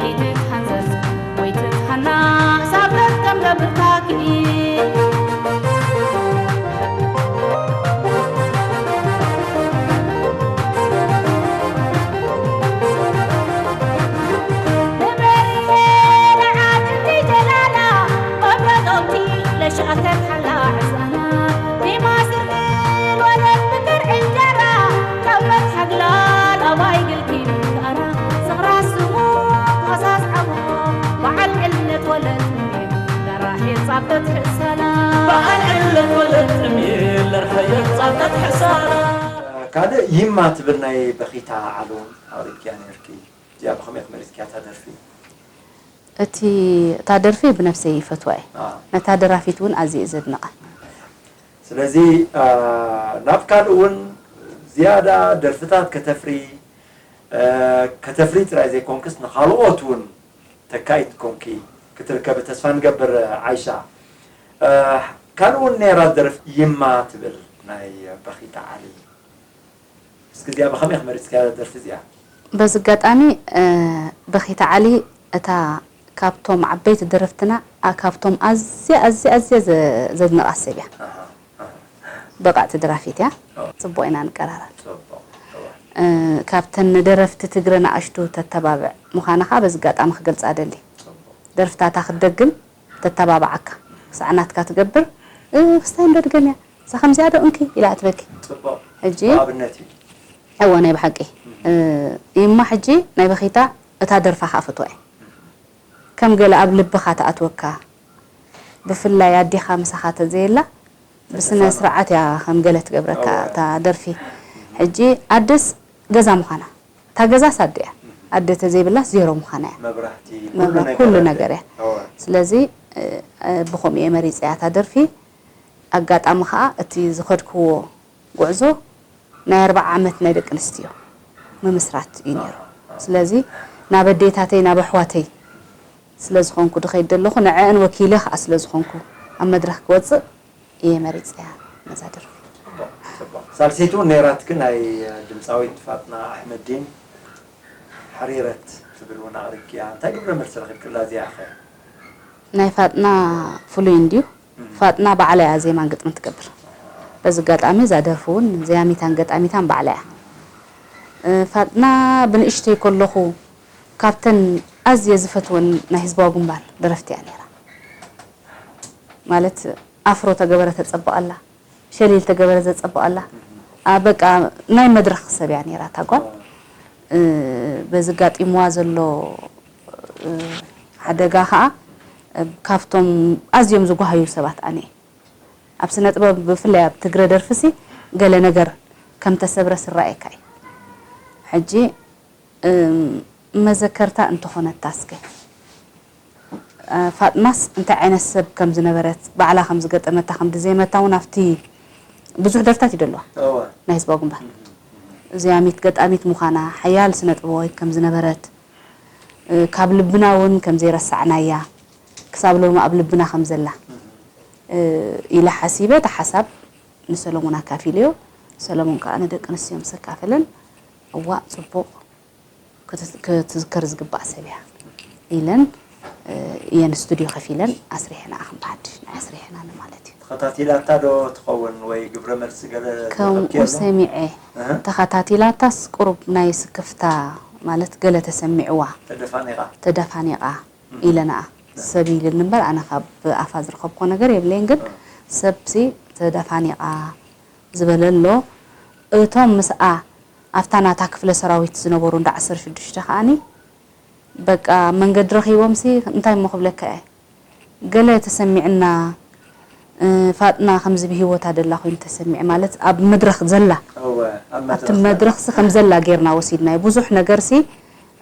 ኢትትሃንዘዝ ወይ ትትሃና ሳብለት ከም ደብርታኪ። ካልእ ይማ ትብል ናይ በኺታ ዓሉ ኣቕሪብክያ ነይርኪ። እዚኣ ብኸመይ መሪጽክያ እታ ደርፊ? እቲ፣ እታ ደርፊ ብነብሰይ ይፈትዋ እየ። ኣዎ። ነታ ደራፊት እውን ኣዝየ እየ ዘድንቓ። ስለዚ፣ አ፣ ናብ ካልእ እውን ዝያዳ ደርፍታት ከተፍሪ፣ አ፣ ከተፍሪ ጥራይ ዘይኮንክስ ንኻልኦት እውን ተካኢት ኮንኪ ክትርከቢ ተስፋ ንገብር፣ ዓይሻ። አ፣ ካልእ እውን ነይራ ደርፊ ይማ ትብል ናይ በኺታ ዓሊ። እስኪ እዚኣ ብኸመይ መሪጽክያ ደርፊ እዚኣ? በዚ ኣጋጣሚ፣ እ፣ በኺታ ዓሊ እታ ካብቶም ዓበይቲ ደረፍትና፣ ኣ፣ ካብቶም ኣዝያ፣ ኣዝያ፣ ኣዝያ ዘ-፣ ዘድንቓ ሰብ እያ። ኣሃ፣ ኣሃ። ብቕዕቲ ደራፊት እያ። ኦ። ጽቡቕ ኢና ንቀራረብ። ጽቡቕ፣ ጽቡቕ። እ፣ ካብተን ንደረፍቲ ትግረ ንኣሽቱ ተተባብዕ ምዃና ኸኣ በዚ ኣጋጣሚ ክገልጻ እደሊ። ጽቡቕ። ደርፍታታ ክትደግም ተተባብዓካ፣ ክሳዕ ናትካ ትገብር፣ "እ፣ ክስታይ እንዶ ድገምያ፣ እዛ ከምዚኣ ዶ እንኪ?" ኢላ እትበኪ። ጽቡቕ። ሕጂ ንኣብነት እዩ። እወ፣ ናይ ብሓቂ። እህ። እ፣ ይማ ሕጂ ናይ በኺታ እታ ደርፋ ከኣ ፈትዋ እየ። ከም ገለ ኣብ ልብኻ ትኣትወካ፣ ብፍላይ ኣዴኻ ምሳኻ ተዘየላ፣ ብስነ ተሰማ-፣ ስርዓት እያ ከም ገለ ትገብረካ እወ። እታ ደርፊ። ሕጂ ኣደስ ገዛ ምዃና፣ እታ ገዛስ ኣደ እያ። ኣደ ተዘይብላስ ዜሮ ምዃና እያ። መብራህቲ፣ ኩሉ መብራ-፣ ነገር ኩሉ ኣደ። ነገር እያ። እወ። ስለዚ፣ እ፣ እ፣ ብኸምኡ እየ መሪጸያ እታ ደርፊ። ኣጋጣሚ ኸኣ እቲ ዝኸድክዎ ጉዕዞ ናይ ኣርብዓ ዓመት ናይ ደቂ ኣንስትዮ ምምስራት እዩ ነይሩ። ስለዚ ናብ ኣዴታተይ፣ ናብ ኣሕዋተይ ስለ ዝኾንኩ ድኸይድ ዘለኹ፣ ንዐአን ወኪለ ኸኣ ስለ ዝኾንኩ ኣብ መድረኽ ክወጽእ እየ መሪጸያ ነዛ ደርፊ። ጽቡቕ፣ ጽቡቕ። ሳልሰይቲ እውን ነይራትኪ ናይ ድምጻዊት ፋጥና ኣሕመዲን፣ ሕሪረት ትብል እውን ኣቕሪብክያ። እንታይ ግብረ መልሲ ረኺብክላ እዚኣ ኸ? ናይ ፋጥና ፍሉይ እንድዩ። እም። ፋጥና ባዕላ እያ ዜማን ግጥምን ትገብር። በዚ ኣጋጣሚ እዛ ደርፊ እውን ዘያሚታን ገጣሚታን ባዕላ እያ። እ፣ ፋጥና ብንእሽተይ ከለኹ ካብተን ኣዝየ ዝፈትወን ናይ ህዝባዊ ግንባር ደረፍቲ እያ ነይራ። ማለት ኣፍሮ ተገበረ ተጸብቐላ፣ ሸሊል ተገበረ ዘጸብቐላ። ኣ፣ በቃ ናይ መድረኽ ሰብ እያ ነይራ እታ ጓል። እ፣ በዚ ጋጢምዋ ዘሎ፣ እ፣ ሓደጋ ኸኣ፣ እ፣ ካብቶም ኣዝዮም ዝጓሃዩ ሰባት ኣነ እየ። ኣብ ስነ ጥበብ ብፍላይ ኣብ ትግረ ደርፍሲ ገለ ነገር ከም ተሰብረ ስራኤካ እዩ። ሕጂ፣ እም፣ መዘከርታ እንተኾነታ እስከ፣ እ፣ ፋጥማስ እንታይ ዓይነት ሰብ ከም ዝነበረት፣ ባዕላ ከም ዝገጠመታ፣ ከም ድዜመታ እውን ኣብቲ ብዙሕ ደርፍታት እዩ ደለዋ። እወ። ናይ ህዝባዊ ግንባር። እዚኣሚት ገጣሚት ምዃና፣ ሓያል ስነ ጥበባዊት ከም ዝነበረት፣ እ፣ ካብ ልብና እውን ከም ዘይረሳዕናያ፣ ክሳብ ሎሚ ኣብ ልብና ከም ዘላ፣ እ፣ ኢለ ሓሲበ፣ እቲ ሓሳብ ንሰለሙን ኣካፊለዮ። ሰለሙን ከኣ ንደቂ ኣንስትዮ ምስ ኣካፈለን፣ እዋእ፣ ጽቡቕ፣ ክት-፣ ክትዝከር ዝግባእ ሰብ እያ ኢለን፣ እ፣ እየን ስቱድዮ ከፊለን ኣስሪሐንኣ፣ ከም ብሓድሽ ናይ ኣስሪሐናኒ ማለት እዩ። ተኸታቲላታ ዶ ትኸውን ወይ ግብረ መልሲ ገለ ከምኡ ዝረኸብክዮ ኣሎ? ሰሚዐ። እህ። ተኸታቲላታስ ቁሩብ ናይ ስክፍታ ማለት ገለ ተሰሚዕዋ። ተደፋኒቓ። ተደፋኒቓ እህ። ኢለንኣ። እህ። ሰብ ኢልኒ እምበር ኣነ ካብ ኣፋ ዝረኸብኩዎ ነገር የብለይን፣ ግን እህ። ሰብሲ ተደፋኒቓ ዝበለ ኣሎ። እቶም ምስኣ ኣብታ ናታ ክፍለ ሰራዊት ዝነበሩ እንዳ ዓሰርተ ሽዱሽተ ከኣኒ በቃ መንገዲ ረኺቦምሲ እንታይ እሞ ክብለካ እየ። ገለ ተሰሚዕና፣ እ፣ ፋጥና ከምዚ ብህይወታ ደላ ኮይኑ ተሰሚዕ ማለት ኣብ መድረኽ ዘላ፣ እወ፣ ኣብ ኣብቲ መድረኽ ዘላ። መድረኽሲ ከም ዘላ ጌርና ወሲድናዮ። ብዙሕ ነገርሲ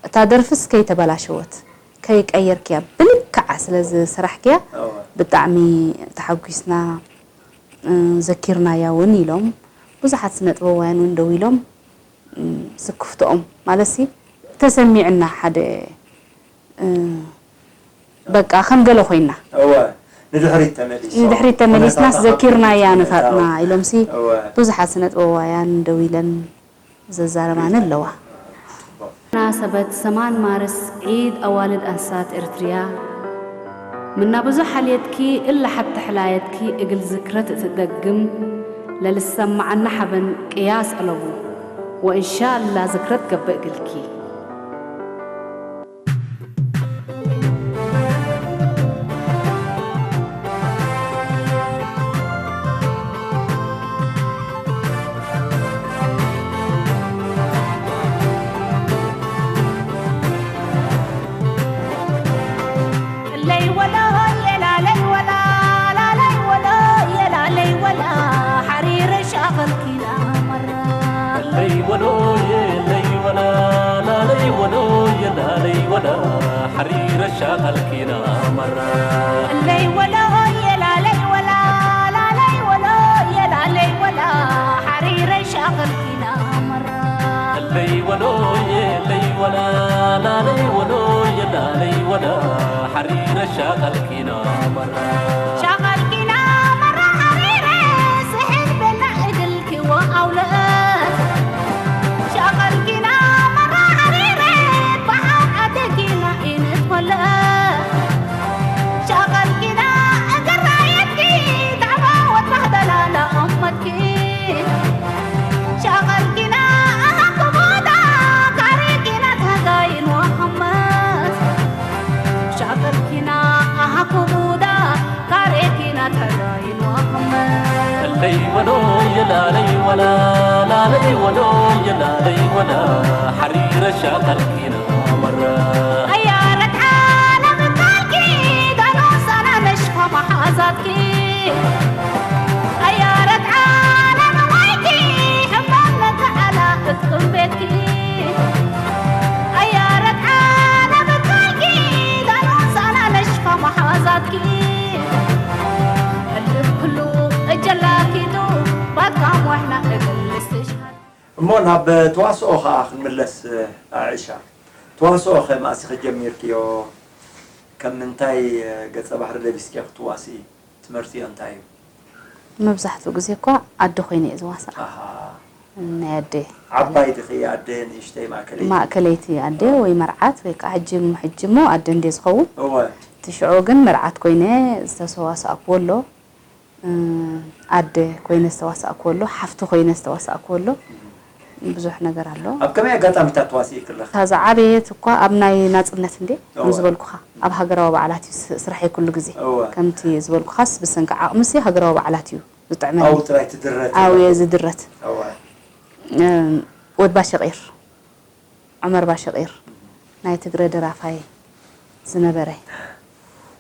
እታ ደርፍስ ከይተበላሸወት፣ ከይቀየርክያ፣ ብልክዓ ስለ ዝሰራሕክያ እወ። ብጣዕሚ ተሓጒስና፣ እ፣ ዘኪርናያ እውን ኢሎም። ብዙሓት ስነ ጥበባውያን እውን ደው ኢሎም፣ እ፣ ስክፍትኦም ማለትሲ ተሰሚዕና ሓደ፣ እ፣ በቃ ከም ገለ ኮይና። እወ፣ ንድሕሪት ተመሊሶም፣ ንድሕሪት ተመሊስናስ ኩነታታ ዘኪርናያ ከም ንፋጥና ዝነበረ። ኢሎምሲ እወ። ብዙሓት ስነ ጥበባውያን ደው ኢለን ዘዛረባኒ ኣለዋ። ጽቡቕ። መናሰበት ሰማን ማርስ ዒድ ኣዋልድ ኣንስታት ኤርትርያ፣ ምና ብዙሕ ሓልየትኪ እላ ሓብቲ ሕላየትኪ እግል ዝክረት እትደግም ለልሰማዓና ሓበን ቅያስ ኣለቡ ወእንሻላ ዝክረት ገብእ እግልኪ። ለይ ወላ የላ ለይ ወላ ላለይ ወላ የላ ለይ ወላ ሓሪረ ሻቐልኪና መራ። ለይ ወሎ የለይ ወላ ላለይ ወሎ የላለይ ወላ ሓሪረ ሻቐልኪና መራ። ለይ ወላ የላ ለይ ወላ ላለይ ወላ የላ ለይ ወላ ሓሪረ ሻቐልኪና መራ። ለይ ወሎ የለይ ወላ ላለይ ወሎ የላለይ ወላ ሓሪረ ሻቐልኪና መራ። ሻቐልኪና መራ ሓሪረ ስሕል በላ እግልኪ ወኣውለት። ሻቐልኪና መራ ሓሪረ በሓር ኣደኪና ኢንትወለት። ሻቐልኪና እግር ራየትኪ፣ ዳዕዋ ወድባህ ደላላ እመትኪ። ሻቐልኪና ኣሃ ክቡዳ፣ ካሪኪና ተጋይን ወኸመት። ሻቐልኪና ኣሃ ክቡዳ፣ ካሪኪና ተጋይን ወኸመት። ለይ ወሎ የላለይ ወላ፣ ላለይ ወሎ የላለይ ወላ፣ ሓሪረ ሻቐልኪና መራ። ኣያ ረትዓና ምካልኪ፣ ዳኖሳና ነሽፋ መሓዛትኪ። ኣያ ረትዓና ምዋይኪ፣ ሕማም ነተዓላ እትቅም ቤትኪ። ኣያ ረትዓና ምካልኪ፣ ዳኖሳና ነሽፋ መሓዛትኪ። እልፍ ክሉ እጀላኪቱ፣ ባትካም ዋሕና እግል እስትሽሃድ። እሞ ናብ ተዋስኦ ኸኣ ክንምለስ፣ ኣዒሻ። ተዋስኦ ከ መኣስ ኢኺ ጀሚርክዮ? ከም ምንታይ ገጸ ባህሪ ለቢስኪ ክትዋስኢ? ትምህርትዮ እንታይ እዩ? መብዛሕትኡ ግዜ እኳ ኣደ ኮይነ እየ ዝዋሳኣ። ኣሃ። ናይ ኣደ። ዓባይ ድኺ ኣደ፣ ንእሽተይ፣ ማእከለይቲ? ማእከለይቲ ኣደ እወ። ወይ መርዓት ወይ ከዓ ሕጂ እሞ፣ ሕጂ እሞ ኣደ እንድየ ዝኸውን። እወ። እቲ ሽዑ ግን መርዓት ኮይነ ዝተሰዋሳእኩዎ ኣሎ። እ፣ ኣደ ኮይነ ዝተዋሳእኩዎ ኣሎ፣ ሓፍቲ ኮይነ ዝተዋሳእኩዎ ኣሎ። ብዙሕ ነገር ኣሎ። ኣብ ከመይ ኣጋጣሚታት ተዋሲእኪ ኣለኺ? እታ ዝዓበየት እኳ ኣብ ናይ ናጽነት እንዴ፣ ከም እወ። ዝበልኩኻ፣ ኣብ ሃገራዊ በዓላት እዩ ስ-፣ ስራሐይ ኩሉ ግዜ። እወ። ከምቲ ዝበልኩኻስ ብሰንኪ ዓቕምሲ ሃገራዊ በዓላት እዩ ዝጥዕመኒ። ኣብኡ ጥራይ ትድረት ኣብኡ እየ ኣለኺ? ዝድረት። እወ። ወድ ባሸቂር፣ ዑመር ባሸቂር ናይ ትግረ ደራፋይ ዝነበረ፣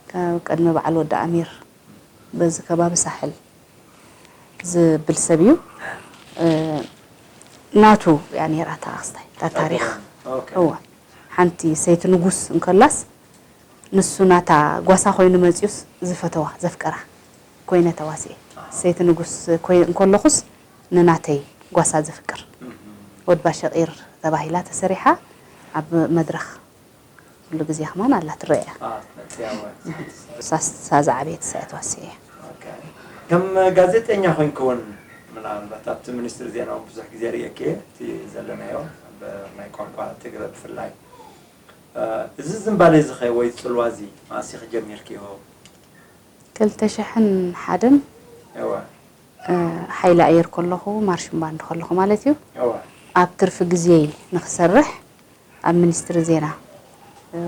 ካብ ቅድሚ በዓል ወዲ ኣሚር በዚ ከባቢ ሳሕል ዝብል ሰብ እዩ። ናቱ እያ ነይራ እታ ክስታይ፣ እታ ታሪኽ። እዋ፣ ሓንቲ ሰይቲ ንጉስ እንከላስ፣ ንሱ ናታ ጓሳ ኮይኑ መጺኡስ ዝፈተዋ፣ ዘፍቀራ ኮይነ ተዋስኤ። ሰይቲ ንጉስ እንከለኹስ ንናተይ ጓሳ ዘፍቅር፣ ወድ ባሸቂር ተባሂላ ተሰሪሓ ኣብ መድረኽ ኩሉ ግዜ ከማን ኣላ ትረአ እያ። ሳዛ ዓብየት ሳያት ዋስኤ እያ። ከም ጋዜጠኛ ኮይንክውን ምናልባት ኣብቲ ሚኒስትሪ ዜና እውን ብዙሕ ግዜ ርእየኪ እየ፣ እቲ ዘለናዮ ኣብ ናይ ቋንቋ ትግረ ብፍላይ። እዚ ዝንባሌ እዚ ኸ ወይ ጽልዋ እዚ መኣስ ኢኺ ጀሚርክዮ? ክልተ ሽሕን ሓደን ሓይሊ ኣየር ከለኹ፣ ማርሽን ባንድ ከለኹ ማለት እዩ። ኣብ ትርፊ ግዜይ ንኽሰርሕ ኣብ ሚኒስትሪ ዜና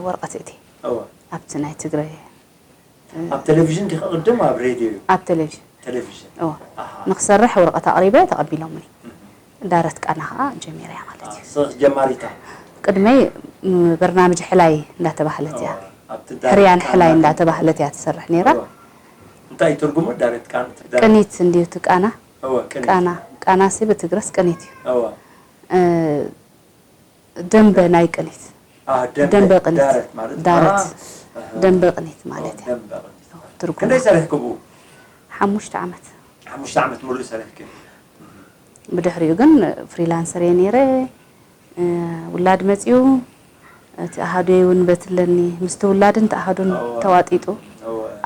ወረቐት እትየ። ኣብቲ ናይ ትግረ ኣብ ቴሌቪዥን ዲኺ ቅድም ኣብ ሬድዮ እዩ? ኣብ ቴሌቪዥን። ቴሌቪዥን። እወ። ንኽሰርሕ ወረቐት ኣቕሪበ ተቐቢሎምኒ። ዳረት ቃና ኸዓ ጀሚረያ ማለት እዩ። ስኽ ጀማሪታ። ቅድመይ በርናምጅ ሕላይ እንዳተባህለት እያ። ሕርያን ሕላይ እንዳተባህለት እያ ትሰርሕ ነይራ። እንታይ ትርጉሙ ዳረት ቃና? ቅኒት እንድዩ እቲ ቃና። ቃና ቃና ሲ ብትግረስ ቅኒት እዩ። ደንበ ናይ ቅኒት ደንበ ቅኒት ዳረት ደንበ ቅኒት ማለት እዩ። ትርጉሙ ክንደይ ሰሪሕክቡ? ሓሙሽተ ዓመት። ሓሙሽተ ዓመት ሙሉእ ሰሪሕኪ? ብድሕሪኡ ግን ፍሪላንሰር እየ ነይረ። ውላድ መጺኡ፣ እቲ ኣሃዱየይ እውን በትለኒ ምስቲ ውላድን እቲ ኣሃዱን ተዋጢጡ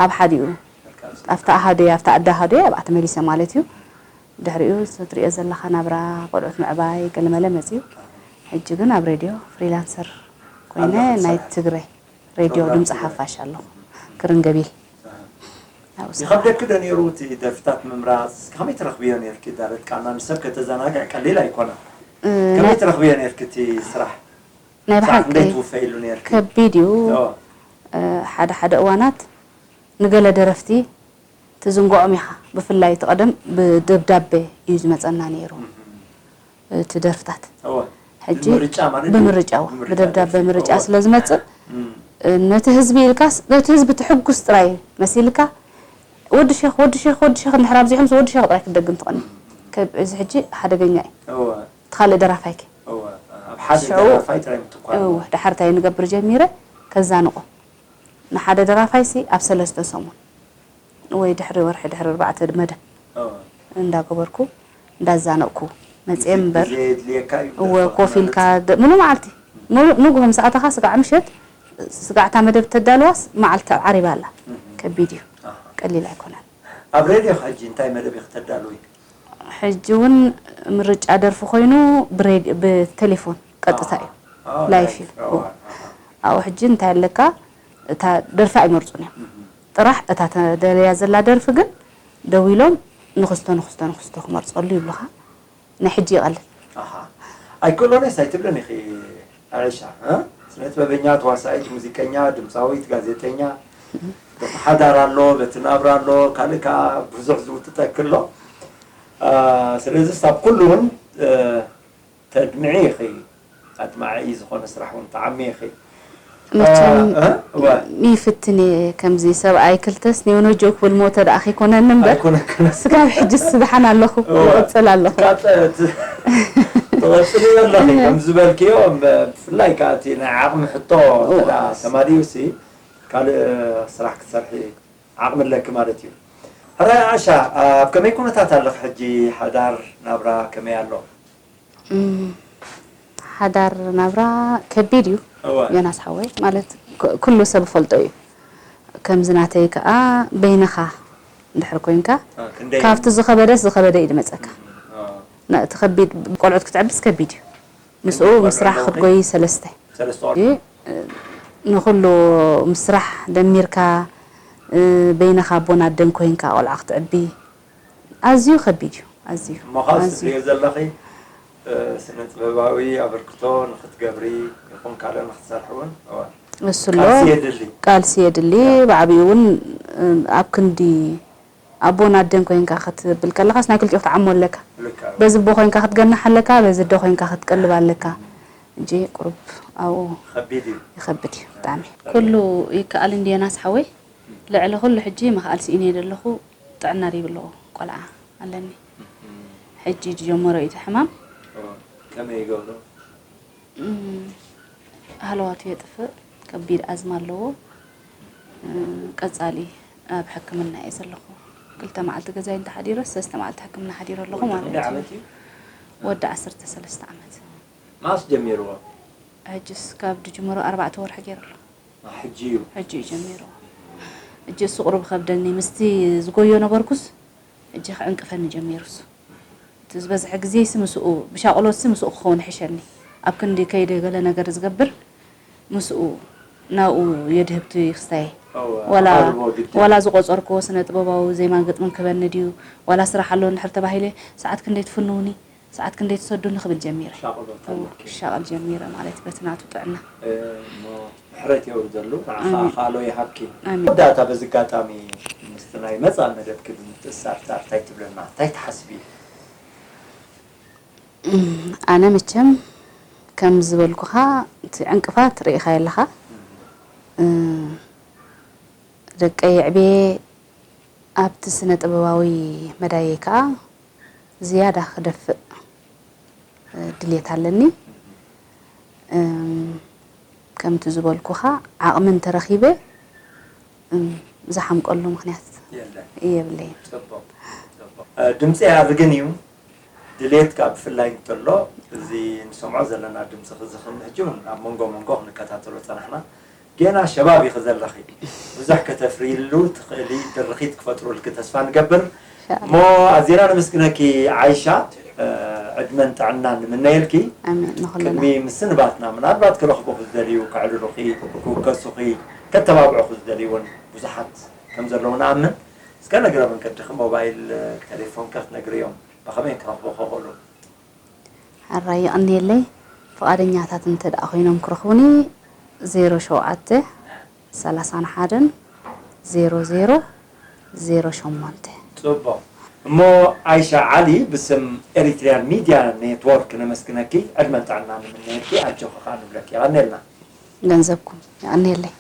ኣብ ሓዲኡ ኣብቲ ኣሃዱየ ኣብቲ ኣደ ኣሃዱየ ኣብኣ ተመሊሰ ማለት እዩ። ድሕሪኡ እቲ ትሪኦ ዘለኻ ናብራ ቆልዑት ምዕባይ ገለመለ መጺኡ። ሕጂ ግን ኣብ ሬድዮ ፍሪላንሰር ኮይነ ናይ ትግረ ሬድዮ ድምፂ ሓፋሽ ኣለኹ ክርን ገቢል። ይኸብደኪ ዶ ነይሩ እቲ ደርፍታት ምምራፅ? ከመይ ትረኽብዮ ነይርኪ? ዳረት ቃና ንሰብ ከተዘናግዕ ቀሊል ኣይኮነን። ከመይ ትረኽብዮ ነይርኪ እቲ ስራሕ? ናይ ብሓቂ ከቢድ እዩ። ሓደ ሓደ እዋናት ንገለ ደረፍቲ ትዝንግዖም ኢኻ። ብፍላይ እቲ ቀደም ብደብዳቤ እዩ ዝመጸና ነይሩ እቲ ደርፍታት። ሕጂ ብምርጫ ብደብዳቤ ምርጫ ስለ ዝመጽእ ነቲ ህዝቢ ኢልካስ ነቲ ህዝቢ ትሕጉስ ጥራይ መሲልካ ወዲ ሼኽ ወዲ ሼኽ ወዲ ሼኽ እንድሕር ኣብዚሖምስ ወዲ ሼኽ ጥራይ ክትደግም ትቐኒ። እዚ ሕጂ ሓደገኛ እዩ። እቲ ካልእ ደራፋይከ? ሽዑ ድሓር እንታይ ንገብር ጀሚረ ከዛንቖ ንሓደ ደራፋይሲ ኣብ ሰለስተ ሰሙን ወይ ድሕሪ ወርሒ ድሕሪ ኣርባዕተ መደብ እንዳገበርኩ እንዳዛነቕኩ መፅየ እምበር እወ ኮፍ ኢልካ ሙሉ መዓልቲ ንጉሆ ምስ ኣተኻ ስጋዕ ምሸት ስጋዕታ መደብ ተዳልዋስ መዓልቲ ዓሪባ ኣላ። ከቢድ እዩ፣ ቀሊል ኣይኮነን። ኣብ ሬድዮ ሕጂ እንታይ መደብ ኢኺ ተዳልዊ? ሕጂ እውን ምርጫ ደርፊ ኮይኑ ብሬድ- ብቴሌፎን ቀጥታ እዩ፣ ላይፍ እዩ። ኣብኡ ሕጂ እንታይ ኣለካ፣ እታ ደርፊ ኣይመርፁን እዮም፣ ጥራሕ እታ ተደለያ ዘላ ደርፊ ግን ደዊሎም ንኽስቶ ንኽስቶ ንኽስቶ ክመርፀሉ ይብሉኻ። ናይ ሕጂ ይቐልል። ኣይክእሎንስ ኣይትብልን ኢኺ። ኣረሻ ስነ ጥበበኛ፣ ተዋሳኢት፣ ሙዚቀኛ፣ ድምፃዊት፣ ጋዜጠኛ፣ በቲ ሓዳር ኣሎ፣ በቲ ናብራ ኣሎ፣ ካልእ ከዓ ብዙሕ ዝውጥጠኪ ኣሎ። ስለዚ ሳብ ኩሉ እውን ተድምዒ ኢኺ፣ ኣድማዒ ዝኾነ ስራሕ እውን ትዓሚ ኢኺ። መቸም ይፍትን እየ ከምዚ ሰብኣይ ክልተ ስኒዮ ነጆ ክብል ሞተ ደኣ ከይኮነኒ እምበር ስጋብ ሕጅስ ድሓን ኣለኹ እቕፅል ኣለኹ። ትቐፅልዮ ኣለኺ ከምዚ ዝበልክዮ ብፍላይ ከዓ እቲ ናይ ዓቕሚ ሕቶ ተማሊኡሲ ካልእ ስራሕ ክትሰርሒ ዓቕሚ ኣለኪ ማለት እዩ። ሕራይ ዓሻ ኣብ ከመይ ኩነታት ኣለኺ ሕጂ? ሓዳር ናብራ ከመይ ኣሎ? ሓዳር ናብራ ከቢድ እዩ ዮናስ ሓወይ፣ ማለት ኩሉ ሰብ ይፈልጦ እዩ። ከምዚ ናተይ ከዓ በይንኻ እንድሕር ኮይንካ ካብቲ ዝኸበደስ ዝኸበደ እዩ ዝመፀካ። እቲ ከቢድ ቆልዑት ክትዕብስ ከቢድ እዩ። ምስኡ ምስራሕ ክትጎይ ሰለስተ ንኩሉ ምስራሕ ደሚርካ በይንኻ ኣቦን ኣደን ኮይንካ ቆልዓ ክትዕቢ ኣዝዩ ከቢድ እዩ። ኣዝዩ እሞ ካብ ኣዝዩ። ትሪኦ ዘለኺ ስነ ጥበባዊ ኣበርክቶ ንክትገብሪ ይኹን ካልእ ንክትሰርሒ እውን እወ እሱ ኣሎ ቃልሲ የድሊ። ቃልሲ የድሊ። ብዓብኡ እውን ኣብ ክንዲ ኣቦን ኣደን ኮይንካ ክትብል ከለኻስ ናይ ክልቲኡ ክትዓሞ ኣለካ። በዚ ኣቦ ኮይንካ ክትገንሕ ኣለካ፣ በዚ ኣደ ኮይንካ ክትቀልብ ኣለካ። እንጂ ቁሩብ ኣብኡ ይኸብድ እዩ ብጣዕሚ። ኩሉ ይከኣል እንድዮ ናስ ሓወይ። ልዕሊ ኩሉ ሕጂ ምኽኣል ስኢነ ዘለኹ ጥዕና ሪብሎ ቆልዓ ኣለኒ። ሕጂ ዝጀመሮ እዩ እቲ ሕማም። ከመይ ይገብሮ? ሃለዋቱ የጥፍእ፣ ከቢድ ኣዝማ ኣለዎ። ቀጻሊ ኣብ ሕክምና እየ ዘለኹ። ክልተ መዓልቲ ገዛይ እንተሓዲረ፣ ሰለስተ መዓልቲ ሕክምና ሓዲረ ኣለኹ ማለት እዩ። ወዲ ዓሰርተ ሰለስተ ዓመት። መዓስ ጀሚርዎ? ሕጅስ ካብ ድጅምሮ ኣርባዕተ ወርሒ ገይሩ ኣሎ። ሕጂ እዩ? ሕጂ እዩ ጀሚርዎ። ሕጂ እሱ ቁሩብ ከብደኒ፣ ምስቲ ዝጎዮ ነበርኩስ፣ ሕጂ ክዕንቅፈኒ ጀሚሩስ። እቲ ዝበዝሐ ግዜ ሲ ምስኡ፣ ብሻቕሎት ሲ ምስኡ ክኸውን ይሕሸኒ። ኣብ ክንዲ ከይደ ገለ ነገር ዝገብር፣ ምስኡ፣ ናብኡ የድህብቲ ክስታይ። ዋላ ዝቆጸርክዎ ስነ ጥበባዊ ዜማን ግጥምን ክበኒ ድዩ፣ ዋላ ስራሕ ኣሎ እንድሕር ተባሂለ፣ ሰዓት ክንደይ ትፍንውኒ፣ ሰዓት ክንደይ ትሰዱኒ ክብል ጀሚረ። ክሻቐል ጀሚረ ማለት በቲ ናቱ ጥዕና። እሞ ምሕረት የውርደሉ፣ ንዓኻ ኣሜን። ካሎ ይሃብኪ። ኣሜን። ወዳእታ በዚ ኣጋጣሚ ምስቲ ናይ መጻ መደብ ክብል ምትእስሳር እንታይ ትብለና? እንታይ ትሓስቢ? ኣነ መቸም ከም ዝበልኩኻ እቲ ዕንቅፋት ርኢኻ ኣለኻ። ደቀይ የዕብየ ኣብቲ ስነ ጥበባዊ መዳየይ ከኣ ዝያዳ ክደፍእ ድልየት ኣለኒ። ከምቲ ዝበልኩኻ ዓቕሚ እንተረኺበ ዝሓምቀሉ ምኽንያት የብለይን። ድምፂ ኣያርግን እዩ። ድሌት ከዓ ብፍላይ እንተሎ እዚ ንሰምዖ ዘለና ድምፂ ክዝኽም ሕጂ እውን ኣብ መንጎ መንጎ ክንከታተሎ ፀናሕና። ጌና ሸባብ ኢኺ ዘለኺ። ብዙሕ ከተፍርይሉ ትኽእሊ ድርኺት ክፈጥሩልኪ ተስፋ ንገብር። እሞ ኣዜና ነመስግነኪ ዓይሻ፣ ዕድመን ጥዕናን ንምነየልኪ። ኣሜን፣ ንኹልና። ቅድሚ ምስንባትና ምናልባት ክረኽቡኺ ዝደልዩ፣ ከዕልሉኺ፣ ክውከሱኺ፣ ከተባብዑኺ ዝደልዩ እውን ብዙሓት ከም ዘለዉ ንኣምን። እስከ ነግረ መንገድኺ ሞባይል ቴሌፎንከ ክትነግርዮም ብኸመይ ክረኽቡኺ ክኽእሉ? ሕራይ የቐንየለይ። ፍቓደኛታት እንተ ደኣ ኮይኖም ክረኽቡኒ ዜሮ ሸውዓተ ሰላሳን ሓደን ዜሮ ዜሮ ዜሮ ሸሞንተ። ጽቡቕ። እሞ ኣይሻ ዓሊ ብስም ኤሪትሪያን ሚድያ ኔትወርክ ነመስግነኪ፣ ዕድመን ጥዕናን ንምነየልኪ፣ ኣጆኺ ከኣ ንብለኪ። የቐንየልና። ገንዘብኩም። የቐንየለይ።